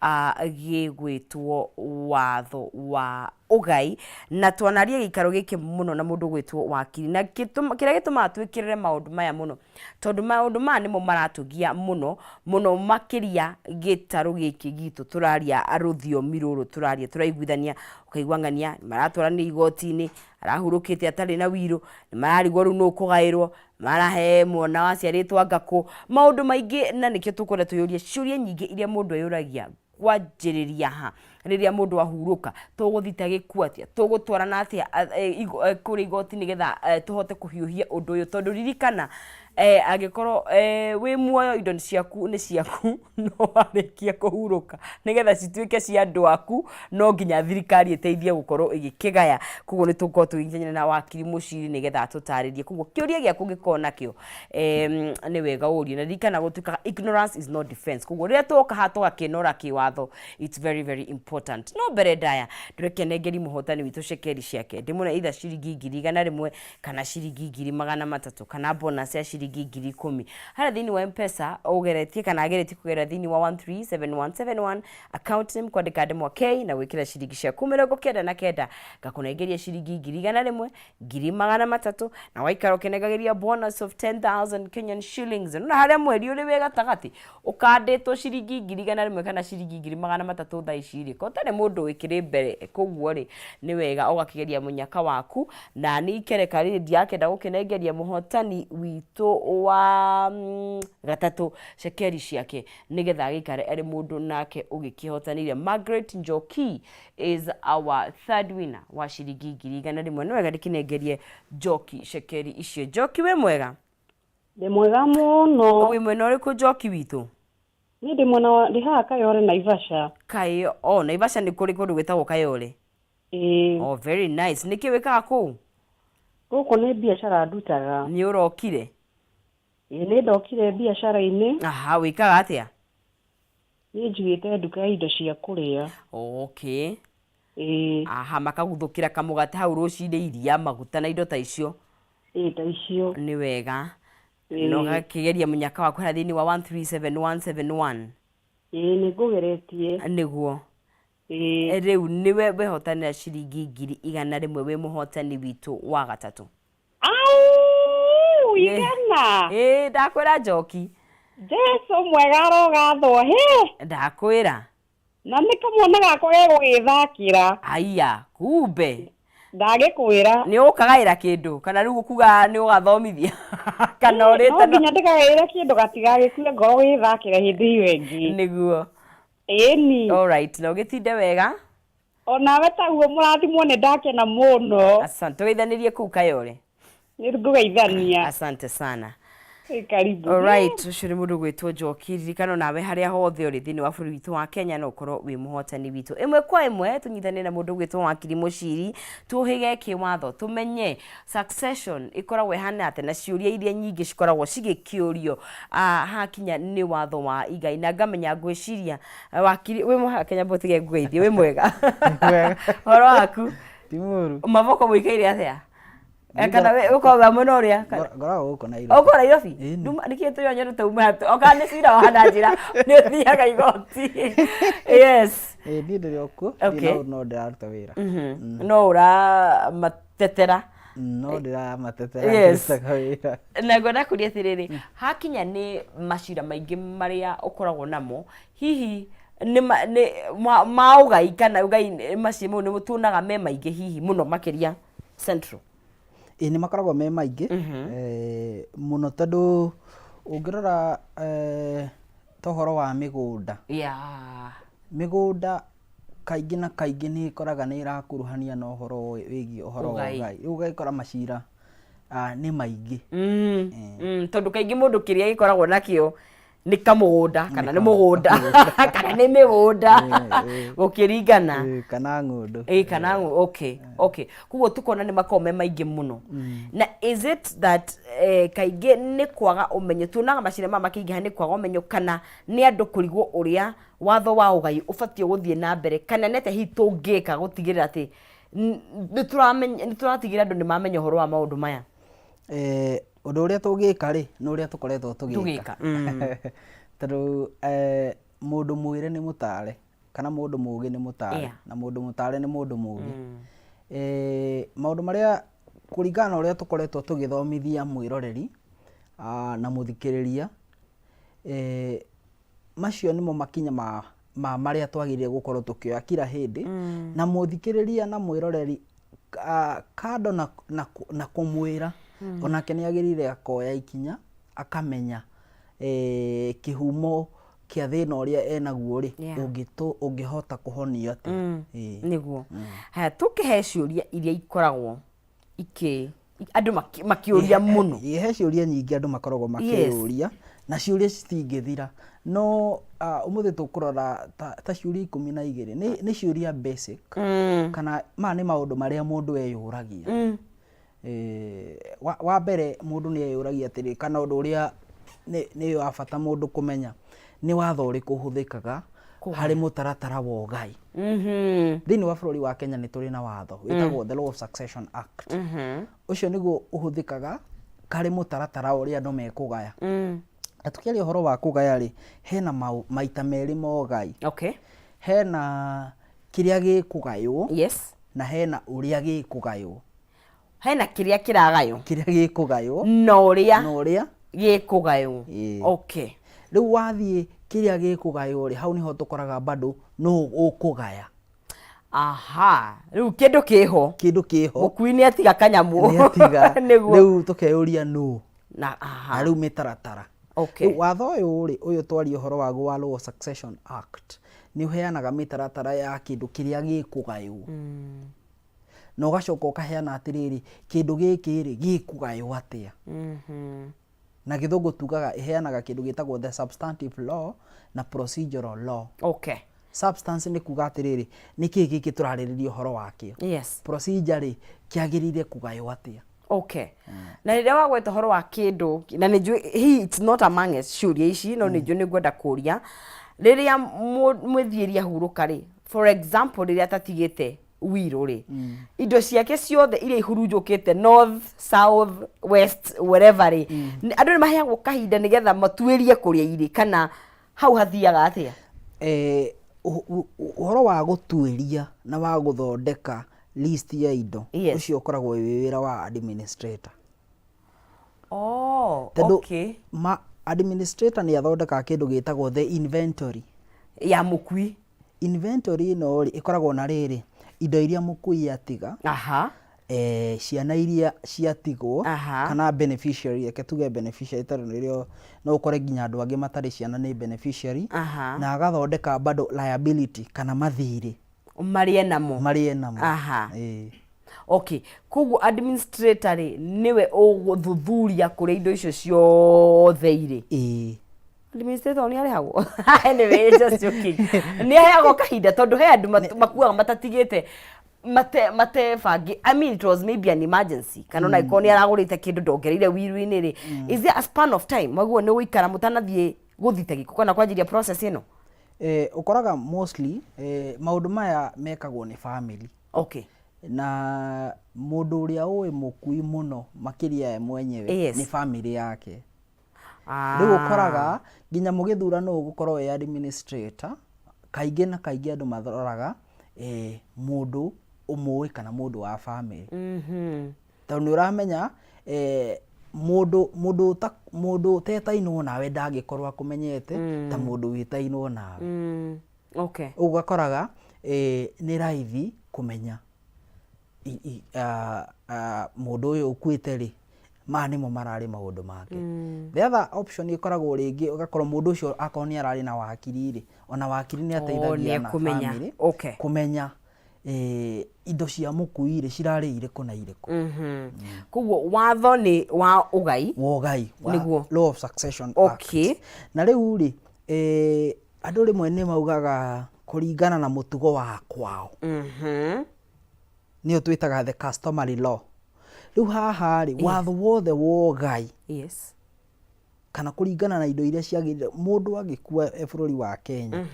Gĩgwĩtwo watho wa ũgai, na twanaria gĩikaro gĩkĩ mũno na mũndũ ũgwĩtwo wakiri, na kĩrĩa gĩtũmaga twĩkĩrĩre maũndũ maya mũno, tondũ maũndũ maya nĩmo maratũgia mũno mũno makĩria gĩtarũ gĩkĩ gitũ tũraria rũthiomi rũrũ tũraria tũraiguithania, ũkaigua ng'ania maratwaranire igoti-inĩ, arahurũkĩte atarĩ na wirũ, nĩ mararigwo rĩu nũ ũkũgaĩrwo, marahe mwana waciarĩtwo anga kũ, maũndũ maingĩ na nĩkĩo tũkwenda twĩyũrie ciũria nyingĩ iria mũndũ eyũragia kwanjĩrĩria ha, rĩrĩa mũndũ ahurũka, tũgũthita gĩkuũ atĩa, tũgũtwarana atĩa kũrĩa igoti nĩgetha tũhote kũhiũhia ũndũ ũyũ, tondũ ririkana angĩkorwo wĩ muoyo indo ciaku nĩ ciaku no warĩkia kũhurũka nĩgetha cituĩke cia andũ aku no nginya thirikari ĩteithie gũkorwo ĩgĩkĩgaya, koguo nĩ tũgũkorwo tũgĩnyitanĩra na wakiri Mũciri nĩgetha atũtarĩrie, koguo kĩũria gĩaku ũngĩkorwo nakĩo nĩ wega ũrie, na ririkana gũtuĩkaga ignorance is not defense, koguo rĩrĩa twoka haha tũgakĩnora kĩwatho it's very very important. No mbere ndaya ndĩreke nengeri mũhotani witũ cekeri ciake, ndĩmũne either ciringi 100,000 kana ciringi 300,000 kana bonus ya ciringi 10,000 harĩa thĩinĩ wa Mpesa ũgeretie kana ageretie kũgerera thĩinĩ wa 137171 account name kwandĩka ndemwa K na gwĩkĩra ciringi ciaku 99 ngakũnengeria ciringi 100,000, 300,000 na waikara ũkĩnengagĩria bonus of 10,000 Kenyan shillings. Nona harĩa mweri ũrĩ wĩ gatagatĩ ũkandĩtwo ciringi 100,000 kana ciringi 300,000 thaa ici rĩ, ko ũtarĩ mũndũ wĩkĩrĩ mbere koguo rĩ nĩ wega ũgakĩgeria mũnyaka waku na niĩ ikereka rĩrĩ ndirakĩenda gũkĩnengeria mũhotani witũ wa gatatũ cekeri ciake nĩgetha agĩikare arĩ mũndũ nake ũgĩkĩhotanĩire. Margaret Njoki is our third winner wa ciringi 100,000. Nĩ wega ndĩkĩnengerie Njoki cekeri icio. Njoki wĩ mwega? Ndĩ mwega mũno. Wĩ mwena ũrĩkũ Njoki witũ? Niĩ ndĩ mwena wa ndĩ haha Kayole Naivasha. Kayo, oh, Naivasha nĩ kũrĩ kũndũ gwĩtagwo Kayole? Ĩĩ. Oh, very nice. Nĩkĩ wĩkaga kũu? Gũkũ nĩ biacara ndutaga. Nĩ ũrokire? Ĩĩ nĩ ndokire biacara-inĩ. Aha, wĩkaga atĩa? Niĩ njigĩte nduka ya indo cia kũrĩa. Okay. Ĩĩ. Aha, makaguthũkĩra kamũgate hau rũcinĩ, iria, maguta na indo ta icio. Ĩĩ ta icio. Nĩ wega. Na ũgakĩgeria mũnyaka waku harĩa thĩinĩ wa 137171. Ĩĩ nĩ ngũgeretie. Nĩguo. Ĩĩ. Rĩu nĩwe wehotanĩra ciringi 100,000 wĩ mũhotani witũ wa gatatũ. Au! Igana! Ĩĩ ndakwĩra Njoki. Jesu mwega arogathwo hĩ! Ndakwĩra. Na nĩ kamwana gakwa gegũgĩthakĩra. Aya, kumbe. Ndagĩkwĩra. Nĩ ũgũkagaĩra kĩndũ kana rĩu ũkuga nĩ ũgathomithia kana ũrĩte no nginya ndĩkagaĩre kĩndũ gatigagĩkue ngoro gũgĩthakĩra hĩndĩ ĩyo ĩngĩ. Nĩguo. Ĩni. Alright, na ũgĩtinde wega. Onawe taguo mũrathimwo nĩ ndakena mũno. Asante. Tũgeithanĩrie kũu Kayole. Nĩ ngũgeithania. Asante sana. Karibu. Alright, ũcio nĩ mũndũ gwĩtwo Njoki. Ririkana nawe harĩa hothe ũrĩ thĩinĩ wa bũrũri witũ wa Kenya no ũkorwo wĩ mũhotani witũ. Ĩmwe kwa ĩmwe tũnyitanĩre na mũndũ gwĩtwo Wakiri Mũciri, tũhĩge kĩwatho, tũmenye succession ĩkoragwo ĩhana atĩa na ciũria iria nyingĩ cikoragwo cigĩkĩũrio hakinya nĩ watho wa igai. Na ngamenya ngwĩciria wakiri wĩ mwega Kenya mbũtige ngũgeithie wĩ mwega. Ũhoro waku? Ti mũru. Maboko mũikaire atĩa? Kana ũkoragwo wa mwena ũrĩa? Ngoragwo gũkũ Nairobi. Ũkoragwo Nairobi? Ĩni. Nduma nĩkĩ tũrĩ nyendete ume hatu. Oka nĩ cira wa na njĩra nĩ ũthiaga igoti. Yes. Ĩĩ niĩ ndĩrĩ o kuo. Okay. No no ndĩraruta wĩra. No ũramatetera. No ndĩramatetera Yes. ngĩrutaga wĩra. Na ngwenda kũria atĩrĩrĩ, hakinya nĩ macira maingĩ marĩa ũkoragwo namo, hihi nĩ ma nĩ ma ma ũgai kana ũgai macio mau nĩ tuonaga me maingĩ hihi mũno makĩria Central? Ĩĩ nĩ makoragwo me maingĩ mũno tondũ ũngĩrora ta ũhoro wa mĩgũnda. Mĩgũnda kaingĩ na kaingĩ nĩ ĩkoraga nĩ ĩrakuruhania na ũhoro wĩgiĩ ũhoro wa ũgai. Rĩu ũgagĩkora macira nĩ maingĩ. Tondũ kaingĩ mũndũ kĩrĩa agĩkoragwo nakĩo nĩ kamũgũnda kana nĩ mũgũnda kana nĩ mĩgũnda gũkĩringana. Kana ng'ũndũ. Ĩĩ kana okay. Koguo tũkona nĩ makoragwo me maingĩ mũno. Na is it that kaingĩ nĩ kwaga ũmenyo, tuonaga macira maya makĩingĩha nĩ kwaga ũmenyo kana nĩ andũ kũrigwo ũrĩa watho wa ũgai ũbatiĩ gũthiĩ na mbere kana nĩ atĩa hihi tũngĩka gũtigĩrĩra atĩ nĩ tũramenya nĩ tũratigĩrĩra andũ nĩ mamenya ũhoro wa maũndũ maya? Ũndũ ũrĩa tũngĩka rĩ, nĩ ũrĩa tũkoretwo tũgĩka. Tũgĩka. Tondũ mũndũ mwĩre nĩ mũtare. Kana mũndũ mũgĩ nĩ mũtare na mũndũ mũtare nĩ mũndũ mũgĩ. Maũndũ marĩa kũringana na ũrĩa tũkoretwo tũgĩthomithia mwĩroreri na mũthikĩrĩria, macio nĩmo makinya ma ma marĩa twagĩrĩire gũkorwo tũkĩoya kila hĩndĩ, na mũthikĩrĩria na mwĩroreri kando na, na, na kũmwĩra, onake nĩ agĩrĩire akoya ikinya akamenya kĩhumo kĩa thĩna ũrĩa enaguo rĩ, ũngĩhota kũhonio atĩa. Ĩĩ. Nĩguo. Haya, tũkĩhe ciũria iria ikoragwo ikĩ andũ makĩũria mũno. Ĩĩ, he ciũria nyingĩ andũ makoragwo makĩyũria na ciũria citingĩthira, no ũmũthĩ tũkũrora ta ciũria 12. Nĩ ciũria basic kana maya nĩ maũndũ marĩa mũndũ eyũragia. Wa mbere mũndũ nĩ eyũragia atĩrĩ, kana ũndũ ũrĩa nĩ wa bata mũndũ kũmenya, nĩ watho ũrĩkũ ũhũthĩkaga harĩ mũtaratara wa ũgai? Thĩinĩ wa bũrũri wa Kenya nĩ tũrĩ na watho wĩtagwo the Law of Succession Act. Ũcio nĩguo ũhũthĩkaga karĩ mũtaratara ũrĩa andũ mekũgaya. Na tũkĩaria ũhoro wa kũgaya rĩ, hena maita merĩ ma ũgai. Hena kĩrĩa gĩkũgaywo na hena ũrĩa gĩkũgaywo. Hena kĩrĩa kĩragaywo. Kĩrĩa gĩkũgaywo. Na ũrĩa. Na ũrĩa. Gĩkũgaywo. Ĩĩ. Rĩu wathiĩ kĩrĩa gĩkũgaywo rĩ, hau nĩho tũkoraga bado nũ ũkũgaya. Aha, rĩu kĩndũ kĩho. Kĩndũ kĩho. Mũkui nĩ atiga kanyamũ. Nĩ atiga. Nĩguo. Rĩu tũkeyũria nũ. Na, aha. Na rĩu mĩtaratara. Rĩu watho ũyũ rĩ, ũyũ twaria ũhoro waguo wa Law of Succession Act, nĩ ũheanaga mĩtaratara ya kĩndũ kĩrĩa gĩkũgaywo. Na ũgacoka ũkaheana atĩrĩrĩ, kĩndũ gĩkĩ rĩ, gĩkũgaywo atĩa? Na gĩthũngũ tugaga ĩheanaga kĩndũ gĩtagwo the substantive law na procedural law. Substance nĩ kuga atĩrĩrĩ, nĩ kĩĩ gĩkĩ tũrarĩrĩria ũhoro wakĩo? Procedure rĩ, kĩagĩrĩire kũgaywo atĩa? Na rĩrĩa wagweta ũhoro wa kĩndũ, na nĩ njũĩ hihi it's not among us ciũria ici, no nĩ njũĩ nĩ ngwenda kũria, rĩrĩa mwĩthiĩri ahurũka rĩ, for example rĩrĩa atatigĩte will rĩ, indo ciake ciothe iria ihurunjũkĩte north, south, west, wherever rĩ, andũ nĩ maheagwo kahinda nĩgetha matuĩrie kũrĩa irĩ, kana hau hathiaga atĩa? Ũhoro wa gũtuĩria na wa gũthondeka list ya indo, ũcio ũkoragwo wĩ wĩra wa administrator. Tondũ administrator nĩ athondekaga kĩndũ gĩtagwo the inventory. Ya mũkui. Inventory ĩno rĩ, ĩkoragwo na rĩrĩ, indo iria mũkui atiga, ciana iria ciatigwo, kana beneficiary, reke tuge beneficiary tondũ nĩrĩo no ũkore nginya andũ angĩ matarĩ ciana nĩ beneficiary, na agathondeka bado liability kana mathirĩ. Marĩa enamo. Marĩa enamo. Ĩĩ. Okay, koguo administrator rĩ, nĩwe ũgũthuthuria kũrĩa indo icio ciothe irĩ. Ĩĩ. Administrator nĩ arĩhagwo? Anyway, just joking. Nĩ aheagwo kahinda tondũ he andũ makuaga matatigĩte mate matebangi. I mean, it was maybe an emergency kana ona angĩkorwo nĩ aragũrĩte kĩndũ ndongereire will-inĩ rĩ, is there a span of time maguo nĩ gũikara mũtanathiĩ gũthita gĩkuũ kana kwanjĩrĩria process ĩno? Ũkoraga mostly maũndũ maya mekagwo nĩ family. Na mũndũ ũrĩa ũĩ mũkui mũno makĩria ye mwenyewe nĩ family yake. Rĩu ũkoraga nginya mũgĩthura nũ ũgũkorwo wĩ administrator, kaingĩ na kaingĩ andũ maroraga mũndũ ũmũĩ kana mũndũ wa family. Tondũ nĩ ũramenya mũndũ mũndũ ũta mũndũ ũtetainwo nawe ndangĩkorwo akũmenyete ta mũndũ wĩtainwo nawe. Ũguo ũgakoraga nĩ raithi kũmenya mũndũ ũyũ ũkuĩte rĩ, maya nĩmo mararĩ maũndũ make. The other option ĩkoragwo rĩngĩ ũgakorwo mũndũ ũcio akorwo nĩ ararĩ na wakiri rĩ, ona wakiri nĩ ateithagia na nĩekũmenya. family kũmenya indo cia mũkui rĩ cirarĩ irĩkũ na irĩkũ. Koguo watho nĩ wa ũgai. Wa ũgai, wa Nĩguo. Law of Succession Act. Na rĩu rĩ, andũ rĩmwe nĩ maugaga kũringana na mũtugo wa kwao. Nĩyo twĩtaga the customary law. Rĩu haha rĩ, watho wothe wa ũgai kana kũringana na indo iria ciagĩrĩire mũndũ agĩkua e bũrũri wa Kenya,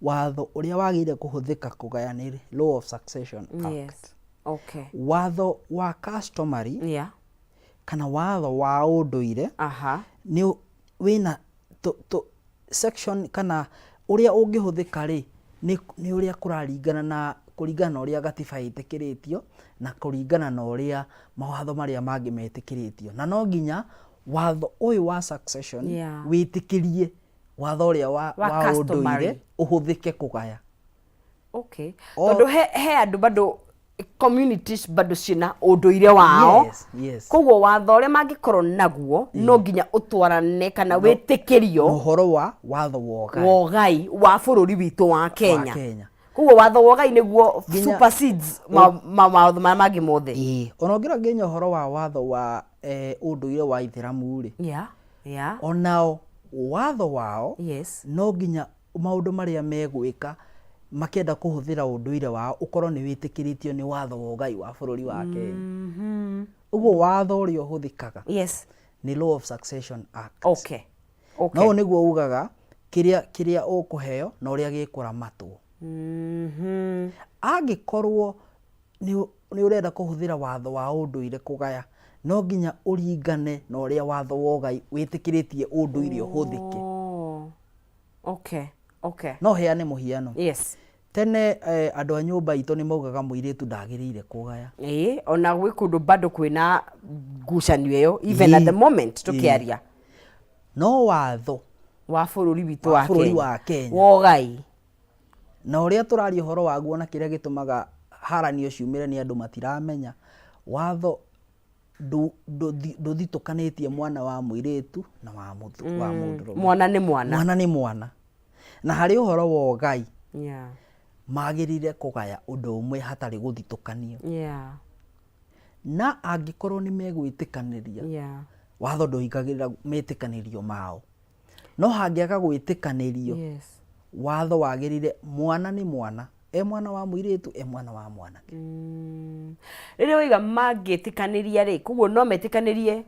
watho ũrĩa wagĩrĩire kũhũthĩka kũgaya nĩ Law of Succession Act. Watho wa customary kana watho wa ũndũire nĩ wĩna section kana ũrĩa ũngĩhũthĩka rĩ, Nĩ nĩ ũrĩa kũraringana na kũringana na ũrĩa gatiba ĩtĩkĩrĩtio na kũringana na ũrĩa mawatho marĩa mangĩ metĩkĩrĩtio. Na no nginya watho ũyũ wa succession wĩtĩkĩrie watho ũrĩa wa, Wa wa ũndũire customary. ũhũthĩke kũgaya. Okay. Tondũ he, he andũ bado communities bado ciĩna ũndũire wao. Yes. Koguo watho ũrĩa mangĩkorwo naguo no nginya ũtwarane kana wĩtĩkĩrio Na ũhoro wa watho wa ũgai. wa ũgai wa bũrũri witũ wa Kenya. Wa Kenya. Koguo watho wa ũgai nĩguo Nginya- supersedes mawatho marĩa mangĩ mothe. Ĩĩ, ona ũngĩrora nginya ũhoro wa watho wa ũndũire wa Ithĩramu rĩ, onao watho wao no nginya maũndũ marĩa megwĩka makĩenda kũhũthĩra ũndũire wao ũkorwo nĩ wĩtĩkĩrĩtio nĩ watho wa ũgai wa bũrũri wa Kenya. Ũguo watho ũrĩa ũhũthĩkaga nĩ Law of Succession Act. Na ũyũ nĩguo ugaga kĩrĩa kĩrĩa ũkũheo na ũrĩa gĩkũramatwo. Angĩkorwo nĩ nĩ ũrenda kũhũthĩra watho wa ũndũire kũgaya, no nginya ũringane na ũrĩa watho wa ũgai wĩtĩkĩrĩtie ũndũire ũhũthĩke. Oh. Okay. Okay. No heane mũhiano. Tene andũ a nyũmba itũ nĩ maugaga mũirĩtu ndagĩrĩire kũgaya. Ĩĩ, ona gwĩ kũndũ bado kwĩna ngucanio ĩyo even at the moment tũkĩaria. No watho wa bũrũri witũ wa wa bũrũri Kenya. wa Kenya. Wa ũgai. Na ũrĩa tũraria ũhoro waguo na kĩrĩa gĩtũmaga haranio ciumĩre nĩ andũ matiramenya, watho ndũthitũkanĩtie mwana wa mũirĩtu na wa wa mũndũrũme. Mwana nĩ mwana. Mwana nĩ mwana. Na harĩ ũhoro wa ũgai, magĩrĩire kũgaya ũndũ ũmwe hatarĩ gũthitũkanio. Na angĩkorwo nĩ megwĩtĩkanĩria, watho ndũhingagĩrĩra metĩkanĩrio mao. No hangĩaga gwĩtĩkanĩrio, watho wagĩrĩire mwana nĩ mwana, e mwana wa mũirĩtu, e mwana wa mwanake. Rĩrĩa waiga mangĩtĩkanĩria rĩ, koguo no metĩkanĩrie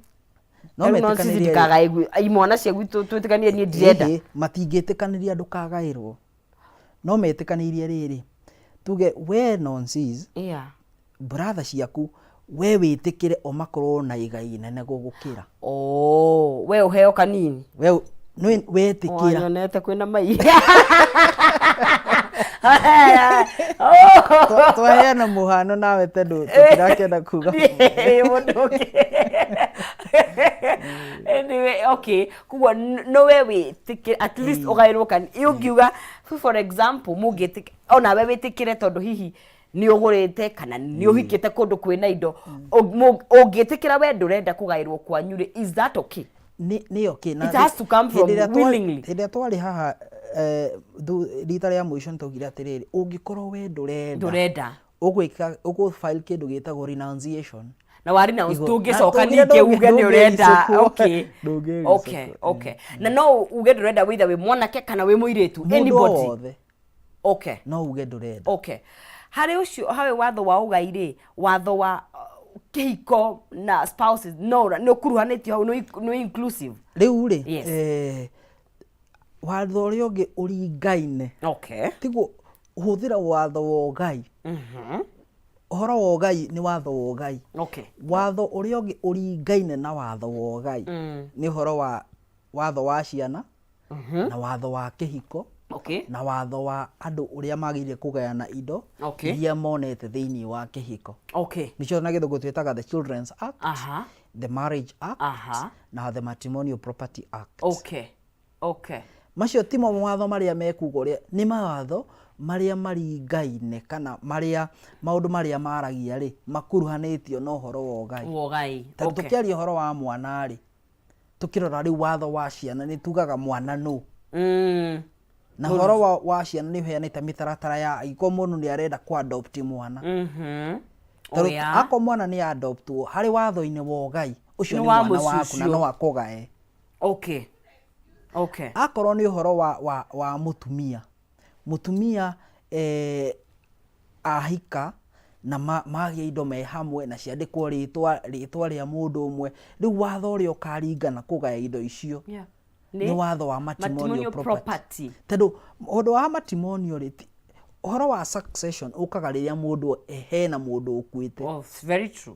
No Rĩu no metĩkanĩrie sisi rĩ. ndikagaĩrwo, imwana cia gwitũ twĩtĩkanĩrie niĩ ndirenda. Ĩhĩ, matingĩtĩkanĩria ndũkagaĩrwo. No metĩkanĩirie rĩrĩ, tuge we nonsense, brother ciaku we wĩtĩkĩre o makorwo na igai inene gũgũkĩra. Oh, we ũheo kanini. We nĩ wetĩkĩra. Wanyonete kwĩna mai. Twaheana mũhano nawe tondũ tũtirakĩenda kuga. Mũndũ ũngĩ. Anyway, okay. Koguo no we wĩtĩkĩre at least ũgaĩrwo kanini. Ũngiuga for example mũngĩtĩkĩra onawe wĩtĩkĩre tondũ hihi nĩ ũgũrĩte kana nĩ ũhikĩte kũndũ kwĩna indo ũngĩtĩkĩra we ndũrenda kũgaĩrwo kwanyu rĩ, is that okay? Nĩ okay. It has to come from willingly. Hĩndĩ ĩrĩa twarĩ haha rita rĩa mũico nĩ twaugire atĩrĩrĩ, ũngĩkorwo we ndũrenda ndũrenda ũgwĩka ũgũ file kĩndũ gĩtagwo renunciation. Na wa renounce Igũ- tũngĩcoka na tũngĩ- ningĩ uge nĩ ũrenda ndũngĩricũkwo. Okay. Ndũngĩricũkwo. Okay. Na no uge ndũrenda wĩitha wĩ mwanake kana wĩ mũirĩtu, Mũndũ o anybody. wothe. No uge ndũrenda. Okay. Harĩ ũcio harĩ watho wa ũgai rĩ, watho wa kĩhiko na spouses no nĩ ũkuruhanĩtio hau, nĩ inclusive. Rĩu rĩ, watho ũrĩa ũngĩ ũringaine. Tiguo hũthĩra watho wa ũgai. Ũhoro wa ũgai nĩ watho wa ũgai. Watho ũrĩa ũngĩ ũringaine na watho wa ũgai nĩ ũhoro wa watho wa ciana na watho wa kĩhiko na watho wa andũ ũrĩa magĩrĩire kũgayana indo iria monete thĩinĩ wa kĩhiko. Nĩcio na gĩthũngũ twĩtaga the Children's Act, the Marriage Act na the Matrimonial Property Act. Macio timo mawatho marĩa mekuga ũrĩa, nĩ mawatho marĩa maringaine kana marĩa maũndũ marĩa maragia rĩ makuruhanĩtio na ũhoro wa ũgai. Wa ũgai. Tondũ tũkĩaria ũhoro wa mwana rĩ, tũkĩrora rĩu watho wa ciana nĩ tugaga mwana nũ. Na ũhoro wa ciana nĩ ũheanĩte mĩtaratara ya angĩkorwo mũndũ nĩ arenda kũ adopt mwana. Tondũ akorwo mwana nĩ adoptwo harĩ watho-inĩ wa ũgai, ũcio Nĩ nĩ wa mwana mũciĩ waku na ũcio. no akũgae. Akorwo nĩ ũhoro wa mũtumia, mũtumia ahika na magĩa indo me hamwe na ciandĩkwo rĩtwa rĩa mũndũ ũmwe, rĩu watho ũrĩa ũkaringana kũgaya indo icio nĩ watho wa matrimonial Matrimonial property. property. Tondũ ũndũ wa matrimonial rĩ, ũhoro wa succession ũkaga rĩrĩa mũndũ hena mũndũ ũkuĩte. Oh, it's very true.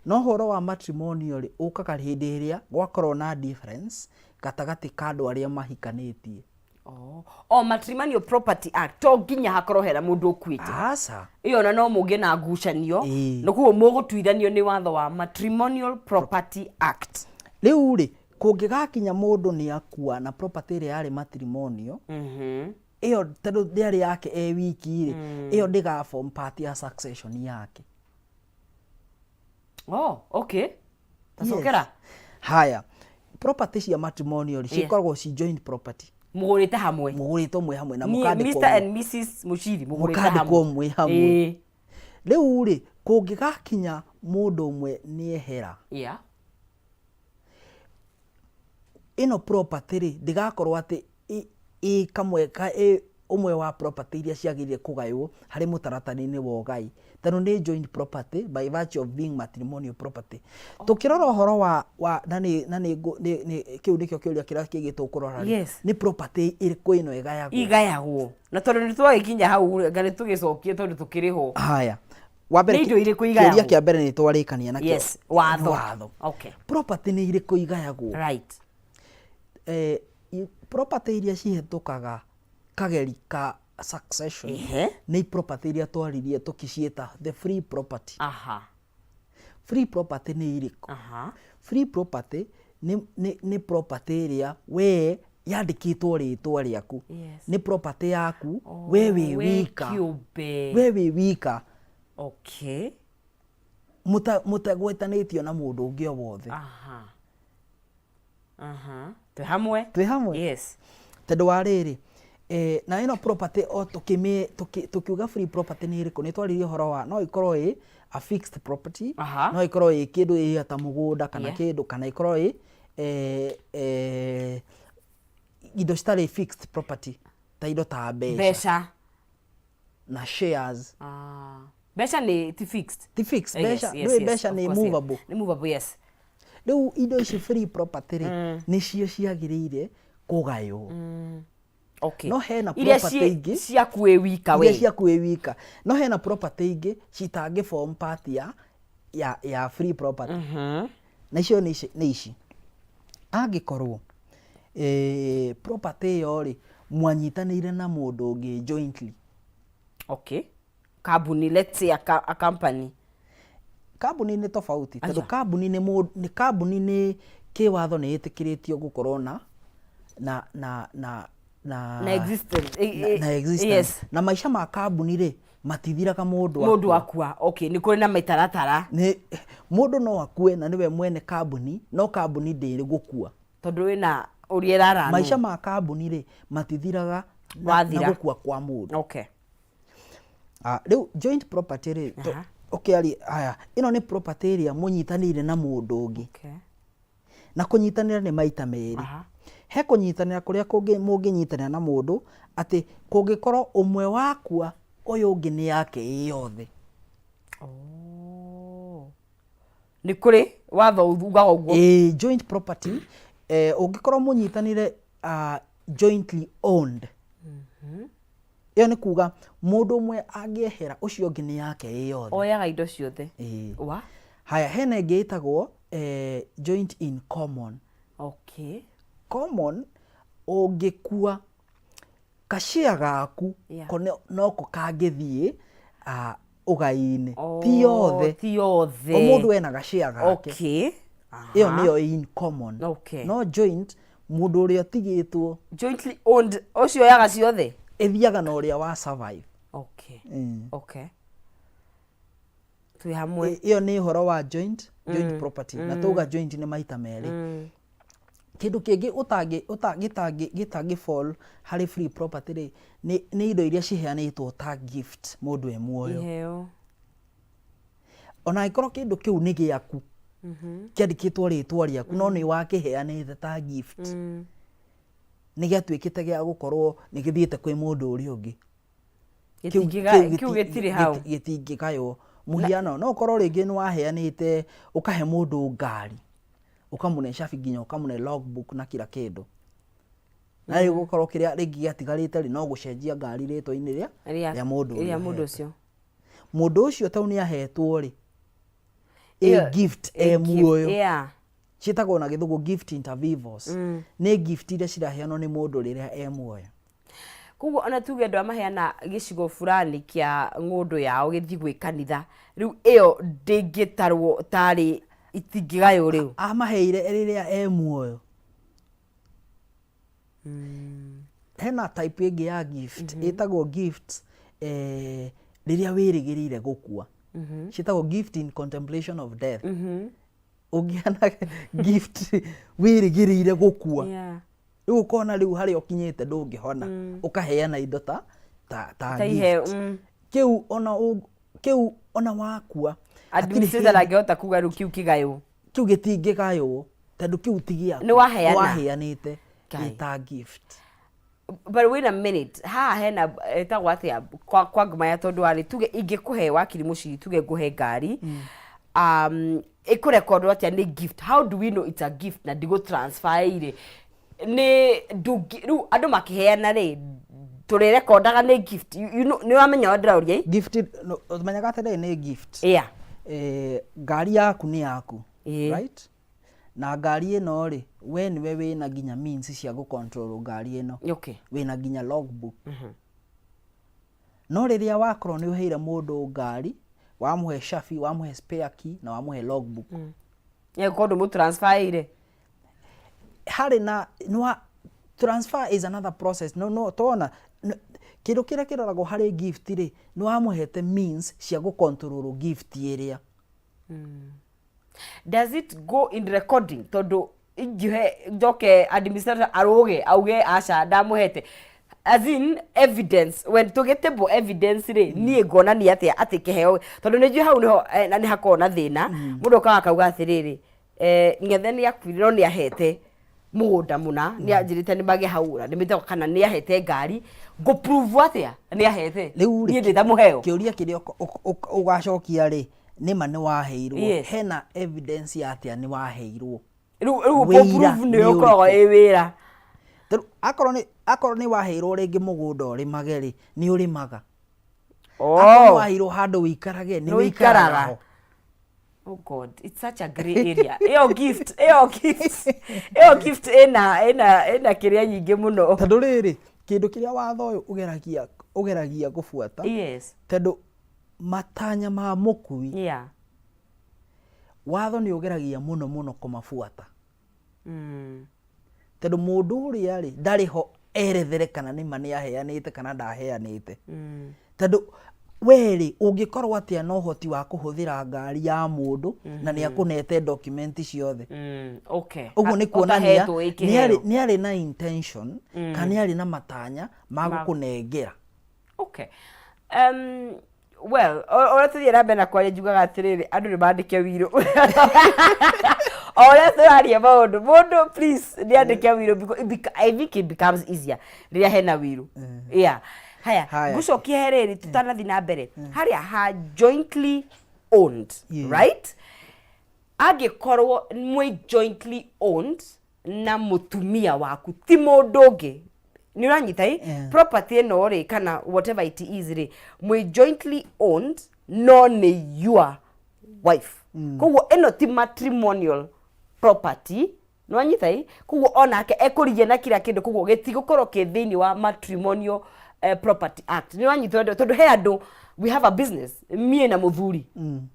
No ũhoro wa matrimonial rĩ, ũkaga hĩndĩ ĩrĩa gwakorwo na difference gatagatĩ ka andũ arĩa mahikanĩtie. Oh. O Matrimonial Property Act to nginya hakorwo hena mũndũ ũkuĩte. Aca. Ĩyo ona no mũgĩe na ngucanio na koguo mũgũtuithanio nĩ watho wa Matrimonial Property Act. Rĩu rĩ, kũngĩgakinya mũndũ nĩ akua na property ĩrĩa yarĩ matrimonial, ĩyo tondũ ndĩarĩ yake e wiki rĩ, ĩyo ndĩga form part ya succession yake. Oh, okay. Tacokera. Yes. Haya, property cia matrimonial rĩ, cikoragwo ci joint property. Mũgũrĩte hamwe. Mũgũrĩtwo mwĩ hamwe na Niĩ, mũkandĩkwo Mr and Mrs Muchiri mũgũrĩte hamwe. Mũkandĩkwo mwĩ hamwe. Rĩu rĩ, kũngĩgakinya mũndũ ũmwe nĩ ehera, ĩno property rĩ, ndĩgakorwo atĩ ĩ kamwe ka ĩ ũmwe wa property iria ciagĩrĩire kũgaywo harĩ mũtaratara-inĩ wa ũgai, tondũ nĩ joint property by virtue of being matrimonial property. Tũkĩrora ũhoro wa wa na nĩ na nĩ ngũ nĩ nĩ kĩu nĩkĩo kĩũria kĩrĩa kĩngĩ tũkũrora rĩ, nĩ property ĩrĩkũ ĩno ĩgayagwo? Igayagwo. Na tondũ nĩ twagĩkinya hau rĩ, anga nĩ tũgĩcokie tondũ tũkĩrĩ ho. Haya, wa mbere Nĩ indo irĩkũ igayagwo? Kĩũria kĩa mbere nĩ twarĩkania nakĩo. Yes, watho. Nĩ watho. Property nĩ irĩkũ igayagwo? Property iria cihĩtũkaga kageri ka succession nĩ property iria twaririe tũkĩciĩta the free property. Free property nĩ irĩkũ? Free property nĩ property ĩrĩa we yandĩkĩtwo rĩtwa rĩaku. Nĩ property yaku we wĩ We wika. kĩũmbe. We wĩ wika. Mũtagwetanĩtio na mũndũ ũngĩ o wothe. Twĩ hamwe. Twĩ hamwe? Yes. Tondũ wa rĩrĩ, na ĩno property o tũkiuga free property nĩ ĩrĩkũ, nĩ twaririe ũhoro wa no ĩkorwo ĩ a fixed property, no ĩkorwo ĩ kĩndũ ĩ ta mũgũnda kana kĩndũ, kana ĩkorwo ĩ indo citarĩ fixed property, ta indo ta mbeca. Mbeca. Na shares. Mbeca nĩ ti fixed. Ti fixed, mbeca, ndũĩ mbeca nĩ movable. Nĩ movable, yes. Rĩu indo ici free property rĩ, nĩcio ciagĩrĩire kũgaywo. No hena Iria property ingĩ ciaku wĩ wika we. Iria ciaku wĩ wika. No hena property ingĩ citangĩ form part ya free property. Na icio nĩ ici, nĩ ici. Angĩkorwo property ĩyo rĩ, mwanyitanĩire na mũndũ ũngĩ jointly. Okay. Kambuni, let's say a company. Kambuni nĩ tofauti, tondũ Aca. kambuni nĩ mũndũ, nĩ kambuni nĩ kĩwatho nĩ ĩtĩkĩrĩtio gũkorwo na, na, na, na, na, Na existence. Na, na existence. Na maica ma kambuni rĩ, matithiraga mũndũ Mũndũ akua. akua. Okay, nĩ kũrĩ na mĩtaratara. Nĩ, mũndũ no akue na nĩwe mwene kambuni, no kambuni ndĩrĩ gũkua. Tondũ wĩna ũrĩa ĩraranwo. Maica ma kambuni rĩ, matithiraga na Wathira. gũkua kwa mũndũ. Rĩu joint property rĩ, ũkĩaria, haya, ĩno nĩ property ĩrĩa mũnyitanĩire na mũndũ ũngĩ. Na kũnyitanĩra nĩ maita merĩ. He kũnyitanĩra kũrĩa mũngĩnyitanĩra na mũndũ, atĩ kũngĩkorwo ũmwe wakua, ũyũ ũngĩ nĩ yake ĩ yothe. Oh. Nĩ kũrĩ watho ugaga ũguo? Ĩĩ, joint property, ũngĩkorwo mũnyitanĩre, jointly owned. Ĩyo nĩ kuga mũndũ ũmwe angĩehera, ũcio ũngĩ nĩ yake ĩ yothe. Oyaga indo ciothe. Ĩĩ. Wa? Haya, hena ĩngĩ ĩtagwo, joint in common. Common, ũngĩkua kashare gaku, ko noko kangĩthiĩ, ũgai-inĩ. Ti yothe. Ti yothe. O mũndũ ena gashare gake. Ĩyo nĩyo in common. No joint, mũndũ ũrĩa ũtigĩtwo. Jointly owned, ũcio oyaga ciothe? Ĩthiaga na ũrĩa wa survive. Twĩ hamwe. Ĩyo nĩ ũhoro wa joint property. Na tauga joint nĩ maita merĩ. Kĩndũ kĩngĩ gĩtangĩ fall harĩ free property rĩ, nĩ indo iria ciheanĩtwo ta gift mũndũ e muoyo. Iheo. Ona angĩkorwo kĩndũ kĩu nĩ gĩaku, kĩandĩkĩtwo rĩtwa rĩaku, no nĩ wakĩheanĩte ta gift. Nĩ gĩatuĩkĩte gĩa gũkorwo nĩ gĩthiĩte kwĩ mũndũ ũrĩa ũngĩ. Kĩu Kĩu gĩtirĩ hau. gĩtingĩgaywo. Mũhiano, no ũkorwo rĩngĩ nĩ waheanĩte ũkahe mũndũ ngari, ũkamũne cabi nginya ũkamũne logbook na kila kĩndũ. Na rĩu gũkorwo kĩrĩa rĩngĩ gĩatigarĩte rĩ, no gũcenjia ngari rĩtwa-inĩ rĩa mũndũ Rĩa ũrĩa mũndũ ũhetwo. ũcio. Mũndũ ũcio tondũ nĩ ahetwo rĩ, Ĩyo ĩ gift ĩ e gift, muoyo. Ciĩtagwo na gĩthũngũ gift inter vivos. Nĩ gift iria ciraheanwo nĩ mũndũ rĩrĩa e muoyo. Koguo ona tuge andũ aya maheana gĩcigo fulani kĩa ng'ũndũ yao gĩthiĩ gwĩ kanitha, rĩu ĩyo ndĩngĩtarwo tarĩ itingĩgaywo rĩu. Amaheire rĩrĩa e muoyo. Hena type ĩngĩ ya gift ĩtagwo gift eh, rĩrĩa wĩrĩgĩrĩire gũkua. Ciĩtagwo gift in contemplation of death. Ũngĩheana gift wĩrĩgĩrĩire gũkua, rĩu ũkona rĩu harĩa ũkinyĩte ndũngĩhona, ũkaheana indo ta ta ta Ta iheo, gift. Kĩu ona kĩu ona wakua hatirĩ Administrator hĩndĩ- ndangĩhota kuga rĩu kĩu kĩgaywo. Kĩu gĩtingĩgaywo tondũ kĩu ti gĩaku. Nĩ waheana. Nĩ waheanĩte Ngai. ĩ ta gift. But wait a minute, haha hena ĩtagwo atĩa kwa ngoma ya tondũ warĩ tuge ingĩkũhe wakiri mũciri, tuge ngũhe ngari, ĩkũrekondwo atĩa nĩ gift? How do we know it's a gift na ndigũ transfer ire nĩ ndungi? Rĩu andũ makĩheana rĩ, tũrĩrekondaga nĩ gift? You know, nĩ wamenya ũrĩa ndĩraũria ĩ? Gift no, ũmenyaga atĩrĩrĩ, nĩ gift. Ngari yaku nĩ yaku. Right, na ngari ĩno rĩ, we nĩwe wĩna nginya means cia gũ control ngari ĩno. Wĩna nginya logbook. No rĩrĩa wakorwo nĩ ũheire mũndũ ngari, wamũhe cabi, wamũhe spare key na wamũhe logbook, Ĩkorwo ndũmũ transfer ire. Harĩ na nwa transfer is another process. No tona kĩndũ kĩrĩa kĩroragwo harĩ gift rĩ, nĩ wamũhete means cia gũ control gift ĩrĩa. Does it go in recording? Tondũ ingĩhe njoke administrator arũge auge aca ndamũhete, as in evidence, when tũgĩtĩbwo evidence rĩ, niĩ ngonania atĩa atĩ kĩheo? Tondũ nĩ njũĩ hau nĩho na nĩ hakoragwo na thĩna. Mũndũ okaga akauga atĩrĩrĩ, ng'ethe nĩ akuire no nĩ ahete mũgũnda mũna, nĩ anjĩrĩte nĩ magĩa hau na nĩ mĩtego, kana nĩ ahete ngari. Ngũ prove atĩa nĩ ahete? Rĩu rĩ, Niĩ ndĩ ta mũheo. Kĩũria kĩrĩa ũgacokia rĩ, nĩma nĩ waheirwo, hena evidence ya atĩa nĩ waheirwo? Rĩu Wĩira prove nĩ nĩ ũkoragwo ũrĩkũ? ĩ wĩra. Tarĩu akorwo nĩ waheirwo rĩngĩ mũgũnda ũrĩmage rĩ, nĩ ũrĩmaga. Akorwo nĩ waheirwo handũ wĩikarage, nĩ Nĩ wĩikaraga. wĩikaraga ho. Oh God, it's such a grey area. Ĩyo gift ĩna kĩrĩa nyingĩ mũno. Tondũ rĩrĩ, kĩndũ kĩrĩa watho ũyũ ũgeragia gũbuata, tondũ matanya ma mũkui, watho nĩ ũgeragia mũno mũno kũmabuata, tondũ mũndũ ũrĩa rĩ ndarĩ ho erethere kana nĩma nĩ aheanĩte kana ndaheanĩte. Tondũ we rĩ, ũngĩkorwo atĩa na ũhoti wa kũhũthĩra ngari ya mũndũ na nĩ akũnete document ciothe? Ũguo nĩ kuonania Ũtahetwo ĩ nĩ kĩheo. Nĩ arĩ na intention kana nĩ arĩ na matanya ma gũkũnengera. Okay. Well, ũrĩa tũthiĩ na mbere na kwaria, njugaga atĩrĩrĩ, andũ nĩ mandĩke wiro o ũrĩa tũraria maũndũ. Mũndũ please nĩ andĩke wiro because I think it becomes easier rĩrĩa hena wiro. Yeah. Haya, Haya. Ngũcokia he rĩrĩ tũtanathiĩ na mbere. Harĩa ha jointly owned, right? Angĩkorwo mwĩ jointly owned na mũtumia waku, ti mũndũ ũngĩ, nĩ ũranyita ĩ? Property ĩno rĩ, kana whatever it is rĩ, mwĩ jointly owned no nĩ your wife, koguo ĩno ti matrimonial property, nĩ wanyita ĩ? Koguo onake ekũrigia na kila kĩndũ, koguo gĩtigũkorwo kĩ thĩinĩ wa Matrimonial Property Act, nĩ wanyita ũndũ? Tondũ he andũ, we have a business mie na mũthuri,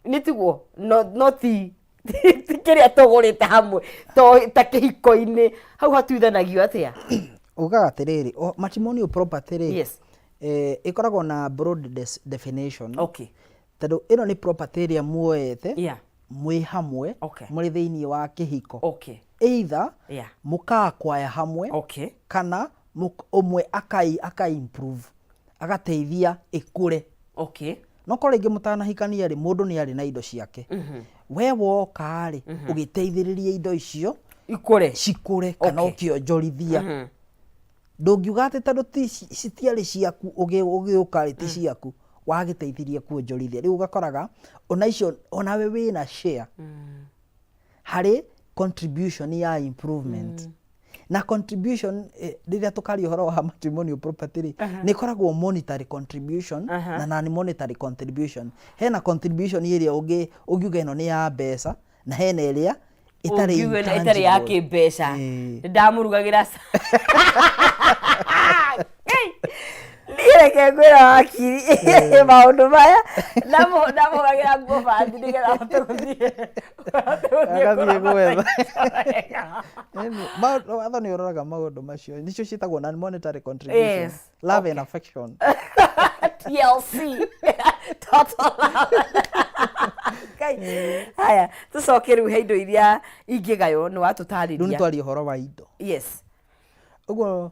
nĩ tiguo? No ti kĩrĩa tũgũrĩte hamwe to ta kĩhiko-inĩ, hau hatuithanagio atĩa? Ugaga atĩrĩrĩ, matrimonial property rĩ, ĩkoragwo na broad definition, tondũ ĩno nĩ property ĩrĩa muoete mwĩ hamwe, mũrĩ thĩinĩ wa kĩhiko, either mũka-acquire hamwe kana ũmwe aka improve, agateithia ĩkũre. No korwo rĩngĩ mũtanahikania rĩ, mũndũ nĩ arĩ na indo ciake, we woka rĩ, ũgĩteithĩrĩria indo icio ikũre, cikũre kana ũkĩonjorithia. Ndũngiuga atĩ tondũ citiarĩ ciaku ũgĩũka rĩ, ti ciaku, wagĩteithirie kuonjorithia. Rĩu ũgakoraga ona icio onawe wĩna share harĩ contribution ya improvement. Na contribution, rĩrĩa tũkaria ũhoro wa matrimonial property rĩ, nĩ ĩkoragwo monetary contribution na non monetary contribution. Hena contribution ĩrĩa ũngiuga ĩno nĩ ya mbeca, na hena ĩrĩa ĩtarĩ Ũngiuga ĩno ĩtarĩ ya intangible. Kĩmbeca. Nĩ ndamũrugagĩra. Hey! Niĩ reke ngwĩra wakiri maũndũ maya ndamũhũragĩra nguo bathi nĩgetha ahote gũthiĩ ahote gũthiĩ Agathiĩ kũramata gwetha. wega. Ĩni, watho nĩ ũroraga maũndũ macio nĩcio ciĩtagwo non monetary contribution love and affection. TLC. Total love. Ngai. Haya, tũcoke rĩu he indo iria ingĩgaywo nĩ Rĩu nĩ watũtarĩria. twaria ũhoro wa indo. Ũguo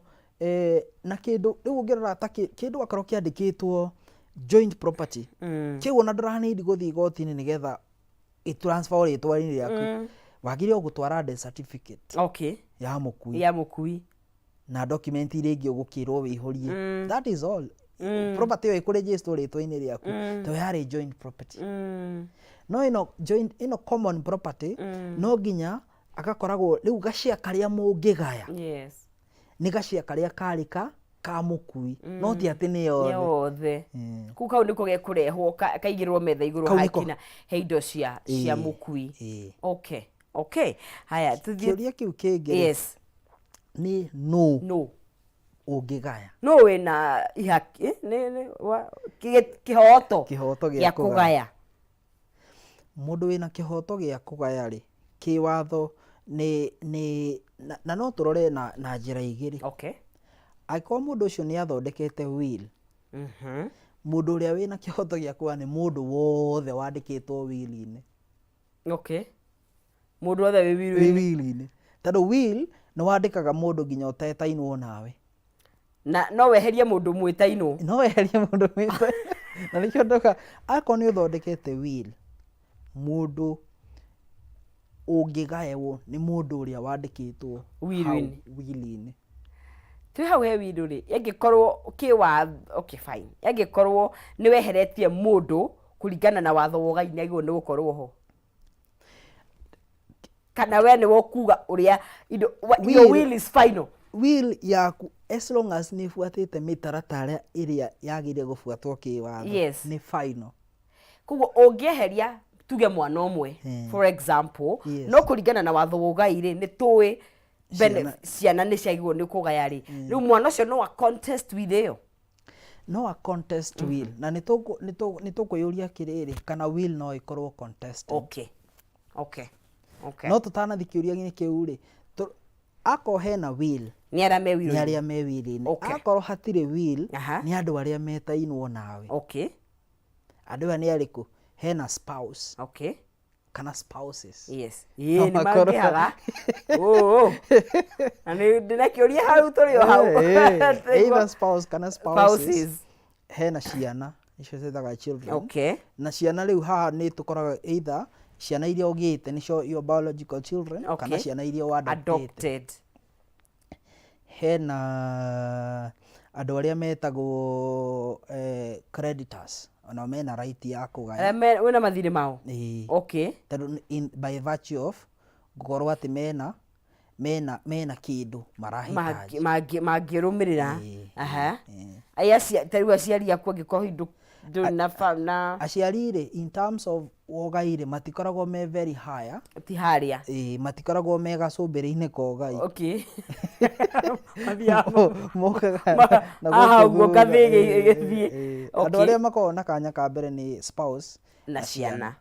na kĩndũ rĩu ũngĩrora ta kĩndũ akorwo kĩandĩkĩtwo joint property, kĩu ona ndũranĩndi gũthiĩ igoti-inĩ nĩgetha ĩ transfer rĩtwa-inĩ rĩaku, wagĩrĩirwo gũtwara death certificate ya mũkui Ya mũkui. Na document iria ingĩ ũgũkĩrwo wĩihũrie. That is all. Property ĩyo ĩkũregister rĩtwa-inĩ rĩaku tondũ yarĩ joint property. No ĩno joint, ĩno common property, no nginya agakoragwo rĩu gacĩa karĩa mũngĩgaya nĩ gacĩa karĩa karĩ ka mũkui, no ti atĩ nĩ nĩ yothe. Othe. Kuu kau nĩko gekũrehwo kaigĩrĩrwo metha igũrũ. Kau nĩko. Hakina he indo cia mũkui. Okay, haya tũthiĩ. Kĩũria kĩu kĩngĩ rĩ, nĩ nũ no ũngĩgaya? No wĩna ihaki nĩ kĩhoto Kĩhoto gĩa gĩa kũgaya. Kũgaya. Mũndũ wĩna kĩhoto gĩa kũgaya rĩ, kĩwatho nĩ na no tũrore na njĩra igĩrĩ. Angĩkorwo mũndũ ũcio nĩ athondekete will, mũndũ ũrĩa wĩna kĩhoto gĩa kũgaya nĩ mũndũ wothe wandĩkĩtwo will-inĩ. Okay, mũndũ wothe wĩ wĩ will-inĩ. Will-inĩ, tondũ will nĩ wandĩkaga mũndũ nginya ũtetainwo nawe. Na no weherie mũndũ mwĩtainwo. No weherie mũndũ mwĩta, na nĩkĩo ndauga akorwo nĩ ũthondekete will, mũndũ ũngĩgaĩrwo nĩ mũndũ ũrĩa wandĩkĩtwo hau Will-inĩ. will-inĩ. Twĩ hau he will rĩ, ĩngĩkorwo kĩwatho, okay fine, ĩngĩkorwo nĩ weheretie mũndũ kũringana na watho wa ũgai, nĩ agĩrĩirwo nĩ gũkorwo ho, kana we nĩwe ũkuga ũrĩa indo your will is final? Will yaku, as long as nĩ ĩbuatĩte mĩtaratara ĩrĩa yagĩrĩire gũbuatwo kĩwatho, nĩ final. Koguo ũngĩeheria tuge mwana ũmwe, for example, no kũringana na watho wa ũgai rĩ, nĩ tũĩ ciana nĩ ciagĩrĩirwo nĩ kũgaya rĩ, rĩu mwana ũcio no a contest will ĩyo? No a contest will, na nĩ tũkwĩyũria kĩrĩrĩ, kana will no ĩkorwo contested. No tũtanathi kĩũria-inĩ kĩu rĩ, akorwo hena will, nĩ arĩa me nĩ will arĩa me will-inĩ. Akorwo hatirĩ will, nĩ andũ arĩa metainwo nawe. Andũ aya nĩ arĩkũ? Hena spouse kana spouses. Yes, ĩĩ No nĩ makorwo mangĩhaga. Oo. Na nĩ ndĩna kĩũria hau, tũrĩ o hau. Either spouse kana spouses. Spouses. Hena ciana, icio ciĩtaga children. Na ciana rĩu haha nĩ tũkoraga either ciana iria ũgĩte nĩcio your biological children, kana ciana iria wa adoptĩte. Adopted. Hena andũ arĩa metagwo creditors, onao mena right ya kũgaya. Arĩa wĩna mathirĩ mao. Ĩĩ. Tondũ by virtue of gũkorwo atĩ mena kĩndũ marahitaji. Mangĩrũmĩrĩra. Aya ta rĩu aciari aku, angĩkorwo hihi ndũrĩ na na Aciari rĩ, in terms of ũgai rĩ, matikoragwo me very higher. Ti harĩa. Ĩĩ, matikoragwo me gacũmbĩrĩ-inĩ ka ũgai. Mathiaga mokaga na haha gũkũ ũguo thutha. ngathĩ Ĩĩ, ĩgĩthiĩ. Ĩĩ. Andũ arĩa makoragwo na kanya ka mbere nĩ spouse na ciana,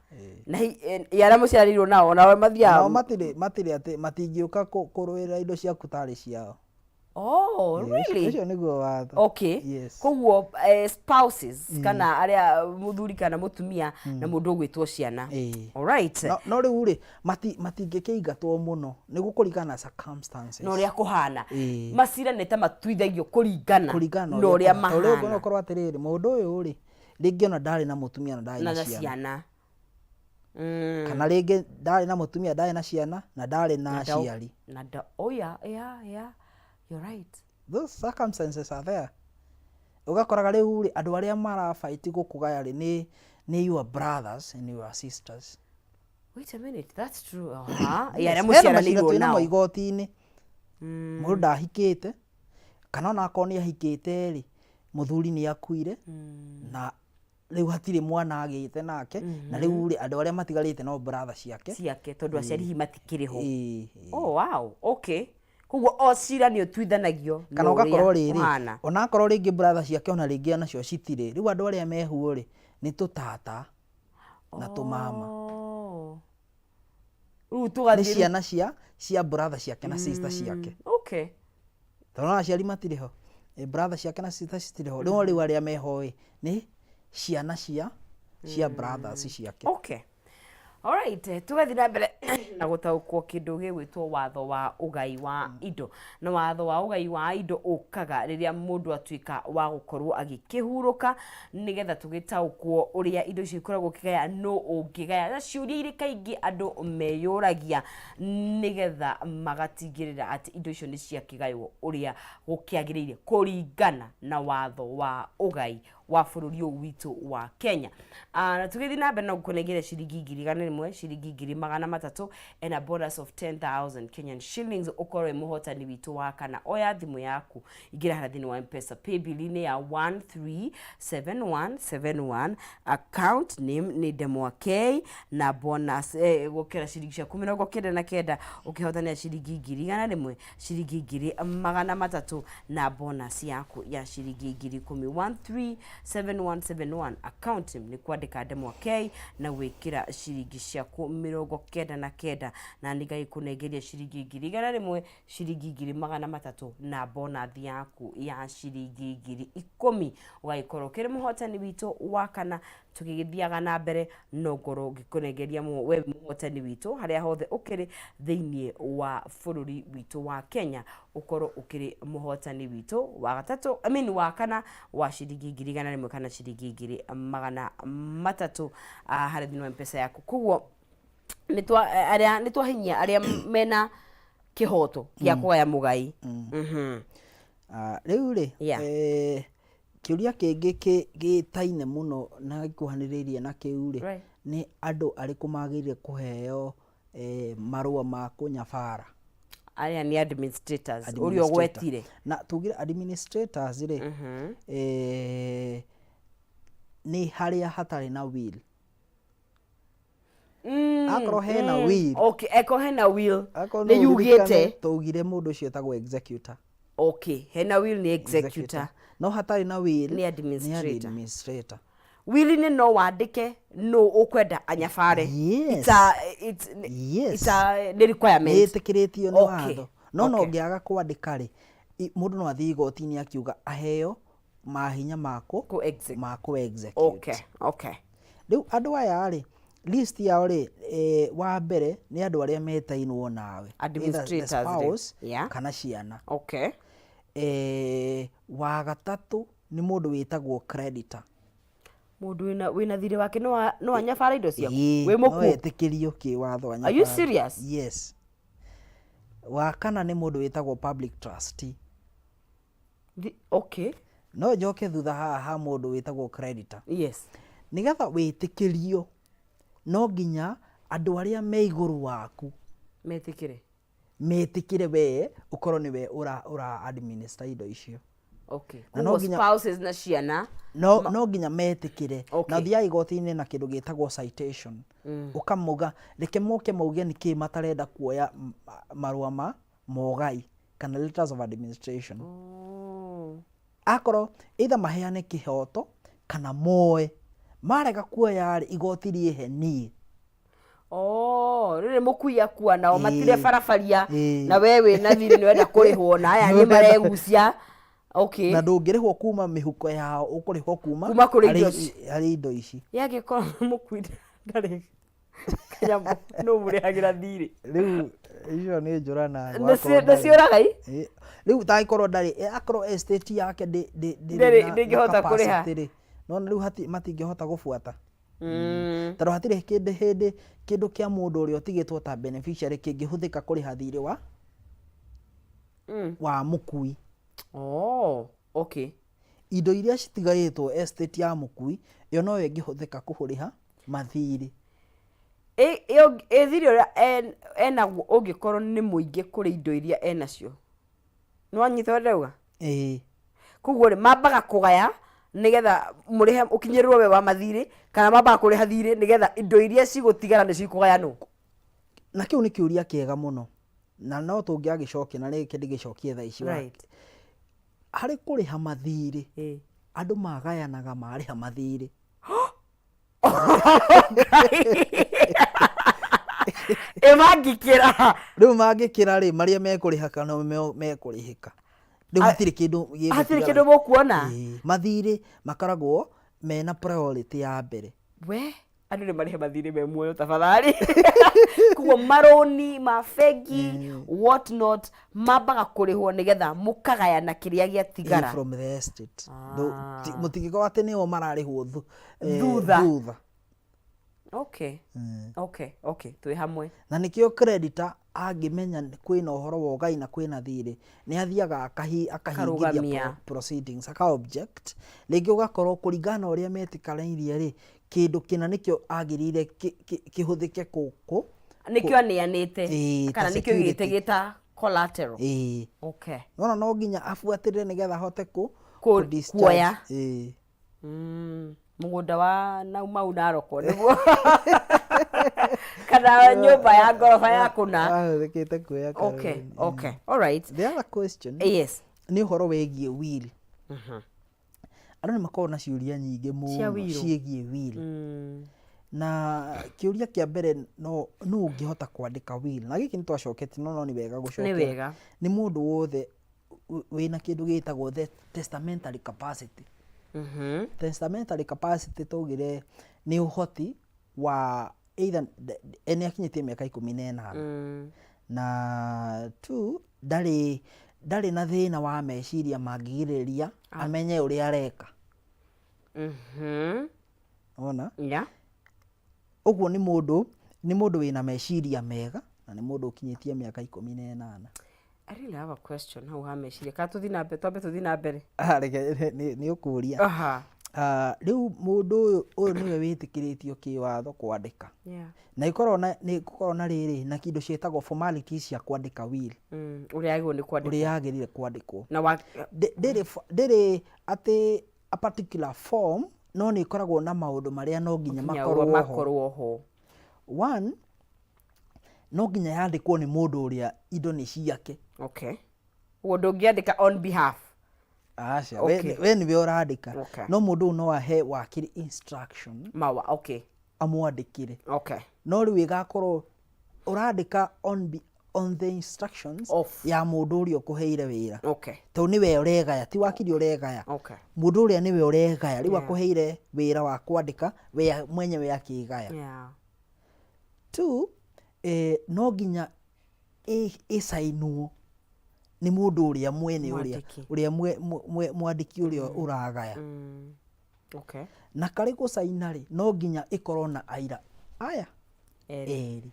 na arĩa mũciarĩirwo nao, nao mathiaga Nao matirĩ atĩ matingĩũka kũrũĩrĩra indo ciaku tarĩ ciao. Oh, Ĩĩ, really? Ũcio nĩguo watho. Koguo spouses kana arĩa mũthuri kana mũtumia na mũndũ ũgwĩtwo ciana. Alright. No rĩu rĩ, matingĩkĩingatwo mũno, nĩ gũkũringana na circumstances na ũrĩa kũhana. Macira nĩ ta matuithagio kũringana kũringana na ũrĩa kũhana. Tondũ rĩu mahana. ũkorwo atĩrĩrĩ, mũndũ ũyũ rĩ, rĩngĩ ona ndarĩ na mũtumia na ndarĩ na na ciana, ciana. Kana rĩngĩ ndarĩ na mũtumia, ndarĩ na ciana na ndarĩ na aciari. Na oh yeah, you're right. Those circumstances are there. Ũgakoraga rĩu rĩ, andũ arĩa marabaiti gũkũgaya rĩ, nĩ your brothers and your sisters. Wait a minute, that's true. Aha. Yes. Arĩa Hena macira mũciaranĩirwo twĩnamo nao. igoti-inĩ, mũndũ ndahikĩte, kana ona akorwo nĩ ahikĩte rĩ, mũthuri nĩ akuire na rĩu hatirĩ mwana agĩte nake, na rĩu rĩ, andũ arĩa matigarĩte no brother ciake. Ciake, tondũ aciari hihi matikĩrĩ ho. Ĩĩ. Oh wow, okay. Koguo o cira nĩ ũtuithanagio kana na ũrĩa ũgakorwo rĩrĩ ũhana. Onakorwo rĩngĩ brother ciake ona rĩngĩ onacio citirĩ, rĩu andũ arĩa mehuo rĩ, nĩ tũtata na tũmama. Oh. Rĩu Nĩ tũgathiĩ ciana cia brother ciake na sister ciake. Tondũ ona aciari matirĩ ho. Eh, brother ciake na sister citirĩ ho. Rĩu rĩu arĩa meho ĩ nĩ ciana cia brothers ciake. Okay. Alright, tũgathiĩ na mbere na gũtaũkwo kĩndũ gĩgwĩtwo watho wa ũgai wa indo. Na watho wa ũgai wa indo ũkaga rĩrĩa mũndũ atuĩka wa gũkorwo agĩkĩhurũka, nĩgetha tũgĩtaũkwo ũrĩa indo icio ikoragwo ũkĩgaya, nũ ũngĩgaya, na ciũria iria kaingĩ andũ meyũragia, nĩgetha magatigĩrĩra atĩ indo icio nĩ ciakĩgaywo ũrĩa gũkĩagĩrĩire kũringana na watho wa ũgai wa bũrũri ũyũ witũ wa Kenya. Na tũgĩthiĩ na mbere no ngũkũnengere ciringi 100,000, ciringi 300,000 and a bonus of 10,000 Kenyan shillings ũkorwo wĩ mũhotani witũ wa kana. Oya thimũ yaku, ingĩra harĩa thĩinĩ wa M-Pesa paybill-inĩ ya 137171, account name nĩ Ndemwa K na bonus gũkĩra ciringi ciaku 99 ũkĩhotanĩra ciringi 100,000, ciringi 300,000 na bonus yaku ya ciringi 10,000. 137171 account nĩ kwandĩka Ndemwa K na gwĩkĩra ciringi ciaku 99, na nĩ ngagĩkũnengeria ciringi 100,000, ciringi 300,000 na bonus yaku ya ciringi 10,000, ũgagĩkorwo ũkĩrĩ mũhotani witũ wa kana. Tũgĩgĩthiaga na mbere no ngorwo ngĩkũnengeria we mũhotani witũ harĩa hothe ũkĩrĩ thĩinĩ wa bũrũri witũ wa Kenya, ũkorwo ũkĩrĩ mũhotani witũ wa gatatũ, I mean wa kana, wa ciringi 100,000 kana ciringi 300,000 harĩa thĩinĩ wa M-Pesa yaku. Koguo nĩ twahinyia arĩa mena kĩhoto gĩa kũgaya mũgai. Rĩu rĩ, kĩũria kĩngĩ gĩtaine mũno na gĩkuhanĩrĩirie na kĩu rĩ, nĩ andũ arĩkũ magĩrĩire kũheo marũa ma kũnyabara? Aya nĩ administrators, ũrĩa ũgwetire. Na tugire administrators rĩ, nĩ harĩa hatarĩ na will. Akorwo hena will. Okay, akorwo hena will. Akorwo nĩ no ũririkane yugĩte. Twaugire mũndũ ũcio etagwo executor. Okay, hena will nĩ executor. No hatarĩ na will nĩ administrator. Administrator. Will-inĩ no wandĩke nũ ũkwenda anyabare. Yes. Yes. It's a, nĩ requirement. Nĩ ĩtĩkĩrĩtio nĩ watho. No no ũngĩaga kwandĩka rĩ, mũndũ no athiĩ igoti-inĩ akiuga aheo mahinya ma Kũ-execute. ma kũ-execute. Okay. Rĩu andũ aya rĩ, list yao rĩ, wa mbere nĩ andũ arĩa metainwo nawe. Either the Administrators rĩ. spouse kana ciana. Wa gatatũ nĩ mũndũ wĩtagwo creditor. Mũndũ wĩna thirĩ wake no anyabara indo ciaku? Ĩĩ, Wĩ no mũkuũ? etĩkĩrio kĩwatho Are you anyabare. serious? Yes. Wa kana nĩ mũndũ wĩtagwo public trustee. Okay. No njoke thutha haha ha mũndũ wĩtagwo creditor. Yes. Nĩgetha wĩtĩkĩrio no nginya andũ arĩa me igũrũ waku metĩkĩre. Metĩkĩre we ũkorwo nĩwe ũra administer indo icio. Okay. Na no Koguo nginya spouses na ciana no nginya metĩkĩre. Na ũthiaga igoti-inĩ na kĩndũ gĩtagwo citation. Ũkamauga reke moke mauge nĩkĩ matarenda kuoya marũa ma mogai kana letters of administration. Akorwo either maheane kĩhoto kana moe, marega kuoya rĩ, igoti rĩhe niĩ. Oh, rĩrĩ mũkui akua nao matire barabaria Ĩĩ. na we wĩna thirĩ nĩ wenda kũrĩhwo na aya nĩ Nĩ ũrenda- maregucia. Okay. Na ndũngĩrĩhwo kuma mĩhuko yao, ũkũrĩhwo kuma Kuma kũrĩ indo ici. harĩ indo ici. Yangĩkorwo mũkui ndarĩ kanyamũ, nũ mũrĩhagĩra thirĩ? Rĩu icio nĩ njũrana. Nĩ ciũraga i? Ĩ, rĩu tangĩkorwo ndarĩ, akorwo estate yake ndĩrĩ Ndĩrĩ- na ndĩngĩhota kũrĩha. capacity rĩ, no rĩu matingĩhota gũbuata. Tondũ hatirĩ kĩndũ hĩndĩ kĩndũ kĩa mũndũ ũrĩa ũtigĩtwo ta beneficiary kĩngĩhũthĩka kũrĩha thirĩ wa mũkui. Oh, okay. Indo iria citigarĩtwo estate ya mũkui, ĩyo noyo ĩngĩhũthĩka kũrĩha mathirĩ. Ĩ thirĩ ũrĩa enaguo ũngĩkorwo nĩ mũingĩ kũrĩ indo iria enacio. Nĩ wanyita ũrĩa ndĩrauga? Ĩĩ. Koguo rĩ, mambaga kũgaya nĩgetha mũrĩhe ũkinyĩrĩrwo we wa mathirĩ, kana mambaga kũrĩha thirĩ nĩgetha indo iria cigũtigara nĩcio ikũgayanwo? Na kĩu nĩ kĩũria kĩega mũno. Na no tũngĩagĩcokia na rĩngĩ ndĩgĩcokie thaa ici. Harĩ kũrĩha mathirĩ, andũ magayanaga marĩha mathirĩ. Ĩ mangĩkĩra? Rĩu mangĩkĩra rĩ, marĩa mekũrĩha kana mekũrĩhĩka, rĩu hatirĩ kĩndũ. Hatirĩ kĩndũ mũkuona. Ĩĩ, mathirĩ makoragwo mena priority ya mbere. We, andũ nĩ marĩhe mathirĩ me muoyo tafadhali. Koguo marũni ma bengi, what not, mambaga kũrĩhwo nĩgetha mũkagayana kĩrĩa gĩatigara. From the estate. Mũtingĩkorwo atĩ nĩo mararĩhwo thutha. Thutha. Okay, twĩ hamwe. Na nĩkĩo creditor angĩmenya kwĩna ũhoro wa ũgai na kwĩna thirĩ, nĩ athiaga akahingithia Akarũgamia. Proceedings, aka object. Rĩngĩ ũgakorwo kũringana na ũrĩa metĩkanĩirie rĩ, kĩndũ kĩna nĩkĩo agĩrĩire kĩhũthĩke kũ Nĩkĩo aneanĩte. Ĩĩ, ta Kana nĩkĩo security. igĩte gĩta collateral. Ĩĩ. Nona no nginya abuatĩrĩre nĩgetha ahote kũ discharge. Kuoya. Ĩĩ. Mũgũnda wa Naumau Naroko nĩguo kana nyũmba ya ngoroba ya kũna. Ahũthĩkĩte kuoya karũni. Okay, all right. The other question yes nĩ ũhoro wĩgiĩ will. Andũ nĩ makoragwo na ciũria nyingĩ Cia mũno will. ciĩgiĩ will. Na kĩũria kĩa mbere, no nũ ũngĩhota kwandĩka will? Na gĩkĩ nĩ twacoketie, no nĩ wega gũcokera. Nĩ wega. Nĩ mũndũ wothe wĩna kĩndũ gĩtagwo the testamentary capacity. Testamentary capacity twaugire nĩ ũhoti wa either nĩ akinyĩtie mĩaka 18, na two, ndarĩ na thĩna wa meciria mangĩgirĩrĩria amenye ũrĩa areka. Wona? Ũguo nĩ mũndũ wĩna meciria mega na nĩ mũndũ ũkinyĩtie mĩaka 18. I really have a question hau ha meciria. Kana tũthiĩ na mbere, twambe tũthiĩ na mbere? Ah, reke nĩ ũkũria. Ah, rĩu mũndũ ũyũ nĩwe wĩtĩkĩrĩtio kĩwatho kwandĩka. Na ĩkoragwo na nĩ gũkoragwo na rĩrĩ na kĩndũ ciĩtagwo formalities cia kwandĩka will. Ũrĩa yagĩrĩirwo nĩ kwandĩkwo. Ũrĩa yagĩrĩire kwandĩkwo. Na wa Ndĩrĩ atĩ a particular form, no nĩ ĩkoragwo na maũndũ marĩa no nginya makorwo ho. Makorwo ho. One, no nginya yandĩkwo nĩ mũndũ ũrĩa indo nĩ ciake. Okay, ũguo ndũngĩandĩka on behalf. Aca, we nĩwe ũrandĩka. No mũndũ ũyũ no ahe wakiri instruction mawa okay amwandĩkĩre. No rĩu ĩgakorwo ũrandĩka on the instructions of ya mũndũ ũrĩa ũkũheire wĩra. Tondũ nĩwe ũregaya, ti wakiri ũregaya. Mũndũ ũrĩa nĩwe ũregaya rĩu akũheire wĩra wa kwandĩka, we mwenyewe akĩgaya. Two, no nginya ĩcainwo nĩ mũndũ ũrĩa mwene ũrĩa Mwandĩki. Ũrĩa mwandĩki ũrĩa ũragaya. Na karĩ gũcaina rĩ, no nginya ĩkorwo na aira aya erĩ. Erĩ.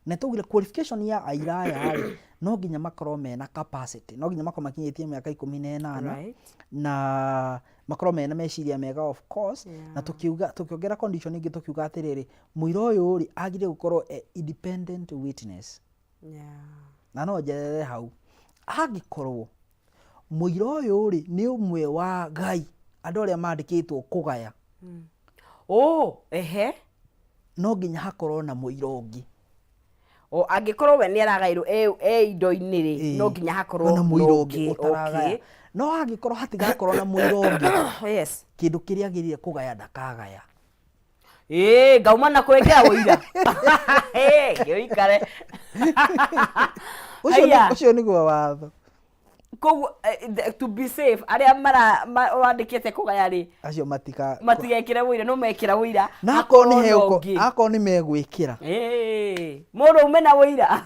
Na twaugire qualification ya aira aya rĩ, no nginya makorwo mena capacity, no nginya makorwo makinyĩtie mĩaka 18, na makorwo mena meciria mega, of course. Na tukiuga, tukiongera condition ĩngĩ, tukiuga atĩrĩrĩ, mũira ũyũ rĩ, agĩrĩire gũkorwo e independent witness. Na no njerere hau, angĩkorwo mũira ũyũ rĩ nĩ ũmwe wa Ngai, andũ arĩa mandĩkĩtwo kũgaya, Oh, ehe. No nginya hakorwo na mũira ũngĩ. O angĩkorwo we nĩ aragairwo e indo-inĩ rĩ, no nginya hakorwo na mũira na ũngĩ ũngĩ, ũtaragaya. No angĩkorwo hatigakorwo na mũira ũngĩ, kĩndũ kĩrĩa agĩrĩire kũgaya ndakagaya. Ĩĩ, ngauma na kwĩkĩra ũira. Ĩĩ, ngĩũikare. Ũcio Aya. Ũcio nĩguo watho. Koguo to be safe, arĩa mara wandĩkĩte kũgaya rĩ, acio matika matigekĩre ũira, no mekĩra ũira na akorwo nĩ hakorwo na hegũko ũngĩ. Akorwo nĩ megwĩkĩra. Ĩĩ, mũndũ ume na ũira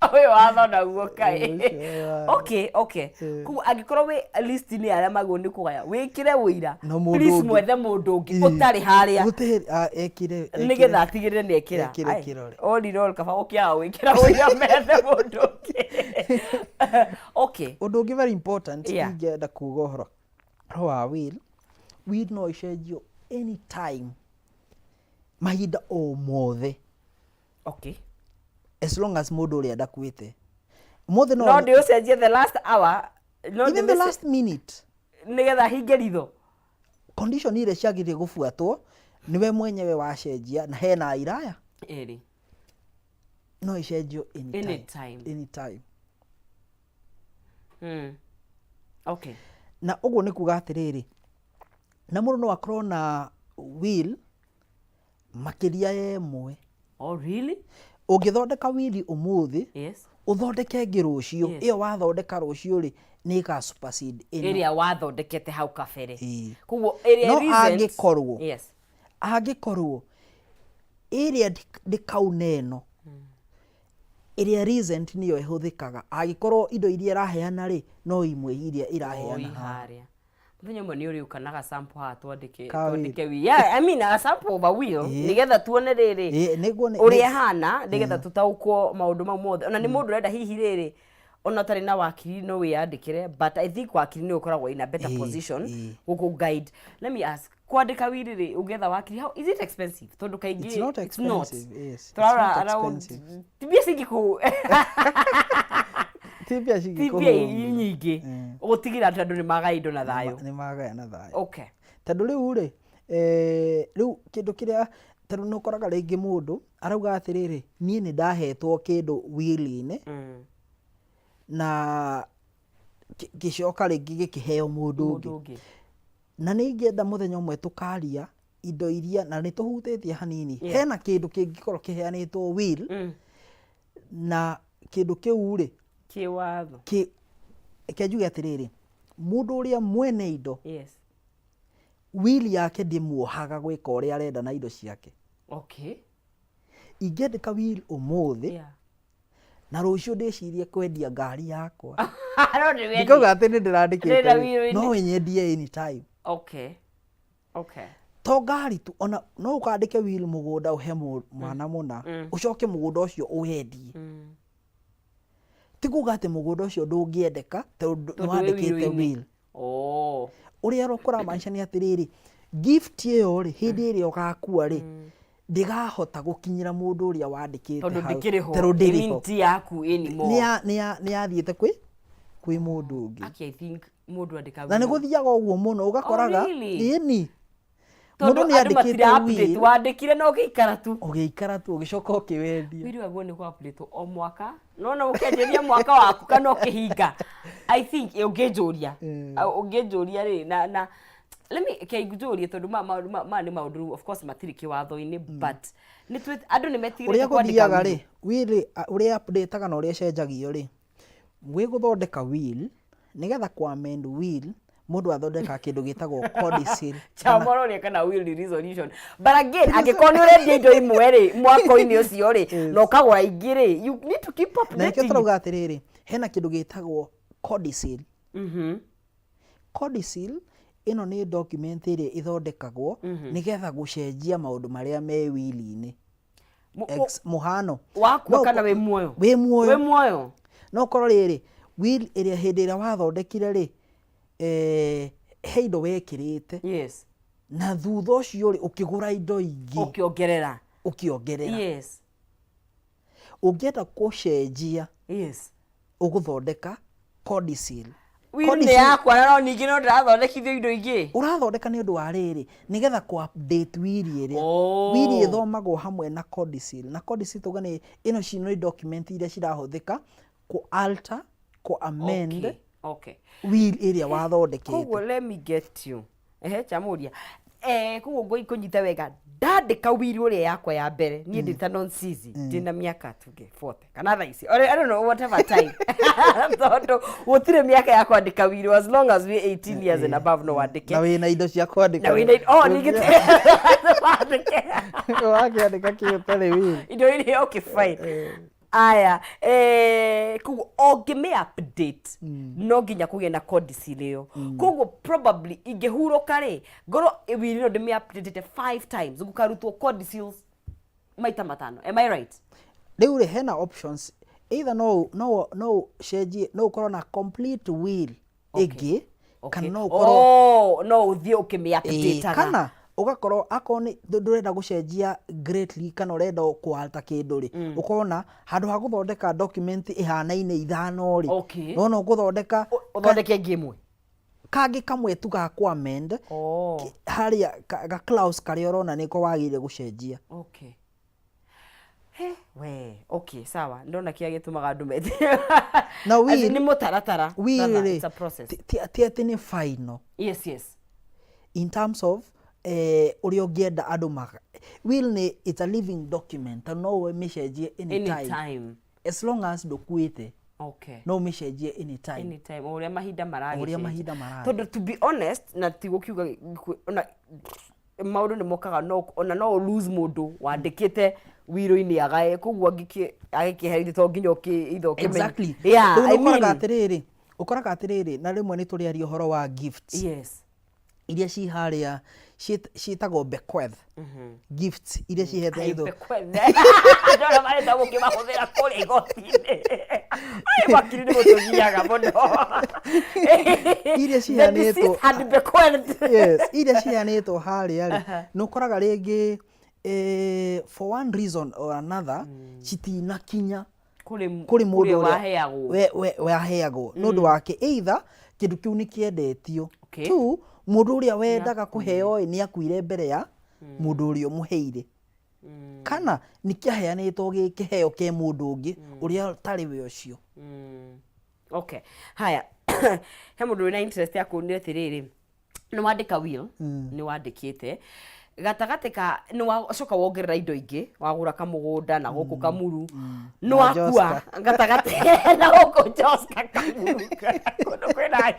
ũyũ watho naguo kaĩ. Ũcio watho. Okay. Koguo angĩkorwo wĩ list-inĩ ya arĩa magwo nĩ kũgaya, wĩkĩre ũira. No mũndũ Please, ũngĩ. mwethe mũndũ ũngĩ ũtarĩ harĩa Gũtirĩ, ah, ekire nĩgetha atigĩrĩre nĩ ekĩra. Ekĩre Ai, kĩrore. All in all, kaba gũkĩaga gwĩkĩra ũira, methe mũndũ ũngĩ. Okay. Ũndũ ũngĩ very important ingĩenda kuga ũhoro wa will, will no ĩcenjio anytime, mahinda o mothe, as long as mũndũ ũrĩa ndakuĩte. Ũmũthĩ no No ndĩũcenjie the last hour, no even the last minute, nĩgetha hinge ritho. Condition iria ciagĩrĩire gũbuatwo, nĩwe mwenyewe wacenjia na hena aira aya Erĩ. No ĩcenjio anytime. Anytime. Anytime. Okay. Na ũguo nĩ kuga atĩrĩrĩ, na mũndũ no akorwo na will makĩria ya ĩmwe. Oh, really? Ũngĩthondeka will ũmũthĩ, ũthondeke ĩngĩ rũciũ, ĩyo wathondeka rũciũ rĩ, nĩ ĩga supersede ĩno. Ĩrĩa wathondekete hau kabere. Ĩĩ. Koguo ĩrĩa No recent. angĩkorwo, angĩkorwo ĩrĩa ndĩkauna ĩno, ĩrĩa recent nĩyo ĩhũthĩkaga, angĩkorwo indo iria ĩraheana rĩ, no imwe iria ĩraheana haha. Harĩa. Mũthenya ũmwe nĩ ũrĩũka na ga sample haha twandĩke Ka will. twandĩke will. Yeah, I mean a sample of a will nĩgetha tuone rĩrĩ Ĩĩ, nĩguo nĩ- ũrĩa ĩhana nĩgetha tũtaũkwo maũndũ mau mothe. Ona nĩ mũndũ ũrenda hihi rĩrĩ ona ũtarĩ na wakiri no wĩyandĩkĩre, but I think wakiri nĩ ũkoragwo in a better position gũkũ guide. Let me ask, kwandĩka will rĩ, ũngĩetha wakiri, how is it expensive? Tondũ kaingĩ It's not it's not. expensive, yes. It's Tũrarora not around expensive. ti mbia cingĩkũ Ti mbia ti mbia cingĩkũhũmia. nyingĩ gũtigĩrĩra atĩ andũ nĩ magaya indo na thayũ. Nĩ magaya na thayũ. Okay. Tondũ rĩu rĩ, rĩu kĩndũ kĩrĩa, tondũ nĩ ũkoraga rĩngĩ mũndũ arauga atĩrĩrĩ, niĩ nĩ ndahetwo kĩndũ will-inĩ na gĩcoka rĩngĩ gĩkĩheo mũndũ Mũndũ ũngĩ. ũngĩ. Na nĩ ingĩenda mũthenya ũmwe tũkaria indo iria, na nĩ tũhutĩtie hanini, hena kĩndũ kĩngĩkorwo kĩheanĩtwo will, na kĩndũ kĩu rĩ, Kĩwatho. Reke njuge atĩrĩrĩ, mũndũ ũrĩa mwene indo, will yake ndĩmuohaga gwĩka ũrĩa arenda na indo ciake. Ingĩandĩka will ũmũthĩ, na rũciũ ndĩcirie kwendia ngari yakwa. No ndĩwendie. Ndikauga atĩ nĩ ndĩrandĩkĩte Ndĩna rĩ, will-inĩ. no nyendie anytime. To ngari tu, ona no ũkandĩke will mũgũnda ũhe mwana mũna, ũcoke mũgũnda ũcio ũwendie. Ti kuga atĩ mũgũnda ũcio ndũngĩendeka tondũ Tondũ wĩ nĩwandĩkĩte will-inĩ. will. Ũrĩa kũramaanisha nĩ atĩrĩrĩ, gift ĩyo rĩ, hĩndĩ ĩrĩa ũgakua rĩ, ndĩgahota gũkinyĩra mũndũ ũrĩa wandĩkĩte Tondũ hau. ndĩkĩrĩ ho. Tondũ ndĩrĩ I mean, ho. ti yaku anymore. Nĩ yathiĩte kwĩ mũndũ ũngĩ. Aki, I think mũndũ andĩka Na nĩ will. gũthiaga ũguo mũno, ũgakoraga, Oh, really? ĩni. Tondũ Mũndũ nĩ andũ andĩkĩte matira update, will. wandĩkire na ũgĩikara tu. Ũgĩikara tu, ũgĩcoka ũkĩwendia. Will waguo nĩ kũ-update o mwaka. No no ũkĩanjĩrĩria mwaka waku kana ũkĩhinga. I think ũngĩnjũria. Ũngĩnjũria rĩ, na let me ke ngũjũrie tondũ ma nĩ maũndũ rĩu, of course matirĩ kĩwatho-inĩ, but nĩ twĩ andũ nĩ metigĩrĩte Ũrĩa kwandĩka gũthiaga will. rĩ, will ũrĩa update-aga na ũrĩa ĩcenjagio rĩ, wĩ gũthondeka will, nĩgetha kũ amend will, mũndũ athondekaga kĩndũ gĩtagwo codicil. Chama ũroria kana will ni resolution. But again, angĩkorwo nĩ ũrendia indo imwe rĩ, mwako-inĩ ũcio rĩ, na ũkagũra ingĩ rĩ, you need to keep Na nĩkĩo updating. tũrauga atĩrĩrĩ, hena kĩndũ gĩtagwo codicil. Codicil ĩno nĩ document ĩrĩa ĩthondekagwo nĩgetha gũcenjia maũndũ marĩa me will-inĩ. Mũhano. Wakua No kana wĩ muoyo? Wĩ muoyo. Wĩ muoyo. No ũkorwo rĩrĩ, will ĩrĩa hĩndĩ ĩrĩa wathondekire rĩ, he indo wekĩrĩte. Na thutha ũcio rĩ, ũkĩgũra indo ingĩ. Ũkĩongerera. Ũkĩongerera. Ũngĩenda gũcenjia, ũgũthondeka codicil. Will nĩ Codicil yakwa na no ningĩ no ndĩrathondekithio indo ingĩ. Ũrathondeka nĩ ũndũ wa rĩrĩ, nĩgetha kũ update will ĩrĩa. Will ĩthomagwo hamwe na codicil. Na codicil tauga nĩ ĩno ci nĩ document iria cirahũthĩka kũ alter, kũ amend will ĩrĩa wathondekete. Koguo let me get you. Ehe, chamũria. Koguo ngũnyita wega, ndandĩka will ũrĩa yakwa ya mbere, niĩ ndĩ ta non-sisi, ndĩna mĩaka tuge 40 kana thaa ici, I don't know, whatever time. Tondũ gũtirĩ mĩaka ya kwandĩka will, as long as wĩ 18 years and above no wandĩke. Na wĩna indo cia kwandĩka. Na wĩna indo, oh, ningĩ wandĩke. Wakĩandĩka kĩ ũtarĩ will. Indo iria, okay, fine. Aya, koguo ũngĩmĩ update, no nginya kũgĩe na codicil ĩyo. Koguo probably ingĩhurũka rĩ, ngorwo will ĩno ndĩmĩ update 5 times, gũkarutwo codicils maita matano. Am I right? Rĩu rĩ, hena options. Either no ũcenjie, no ũkorwo na complete will ĩngĩ, kana no ũkorwo Oh, no ũthiĩ ũkĩmĩ update-aga. Kana ũgakorwo akorwo nĩ ndũrenda gũcenjia greatly kana ũrenda kũ-alter kĩndũ rĩ, ũkorwo na handũ ha gũthondeka document ĩhanaine ithano rĩ, nona ũgũthondeka Ũthondeke ĩngĩ ĩmwe. Kangĩ kamwe tu ga kũ amend, harĩa ga clause karĩa ũrona nĩko wagĩrĩire gũcenjia. He, We, okay, sawa. Ndona kĩrĩa gĩtũmaga andũ mete. Na As in, will- nĩ mũtaratara. Will Rather, rĩ, it's a process. ti atĩ nĩ final. Yes. In terms of ũrĩa ũngĩenda andũ maka will nĩ, it's a living document, tondũ no ũmĩcenjie anytime. Anytime. As long as ndũkuĩte. No ũmĩcenjie anytime. Anytime, o ũrĩa mahinda O ũrĩa maragĩcenjia. Mahinda marathiĩ. Tondũ to be honest, na ti gũkiuga ona maũndũ nĩ mokaga, no ona no ũ lose mũndũ wandĩkĩte wiro-inĩ agae, koguo agĩkĩherithio to nginya ũkĩ either ũkĩmenye. Yeah, Rĩu I ũkoraga mean, atĩrĩrĩ, ũkoraga atĩrĩrĩ, na rĩmwe nĩ tũrĩaria ũhoro wa gifts iria ci harĩa ciĩtagwo bequeath gifts iria ciheanĩtwo. Ndona marenda mũkĩmahũthĩra kũrĩa igoti-inĩ. Ai, wakiri nĩ mũtũgiaga mũno. Iria The ciheanĩtwo. deceased had bequeathed. Yes, iria ciheanĩtwo harĩa rĩ, nĩ ũkoraga rĩngĩ for one reason or another citinakinya kũrĩ kũrĩ mũndũ ũrĩa ũrĩa waheagwo. Waheagwo nĩ ũndũ wake, either kĩndũ kĩu nĩ kĩendetio, two, mũndũ ũrĩa wendaga kũheo ĩ nĩ akuire mbere ya mũndũ ũrĩa ũmũheire, kana nĩ kĩaheanĩtwo gĩ kĩheo kĩ mũndũ ũngĩ ũrĩa ũtarĩ we ũcio. Okay, haya, he mũndũ wĩna interest ya kũnire atĩrĩrĩ, nĩ wandĩka will, nĩ wandĩkĩte gatagatĩ ka nĩ wacoka wongerera indo ingĩ, wagũra kamũgũnda na gũkũ Kamuru, nĩ Na wakua Joska. Gatagatĩ na gũkũ Joska Kamuru, kũndũ kwĩna.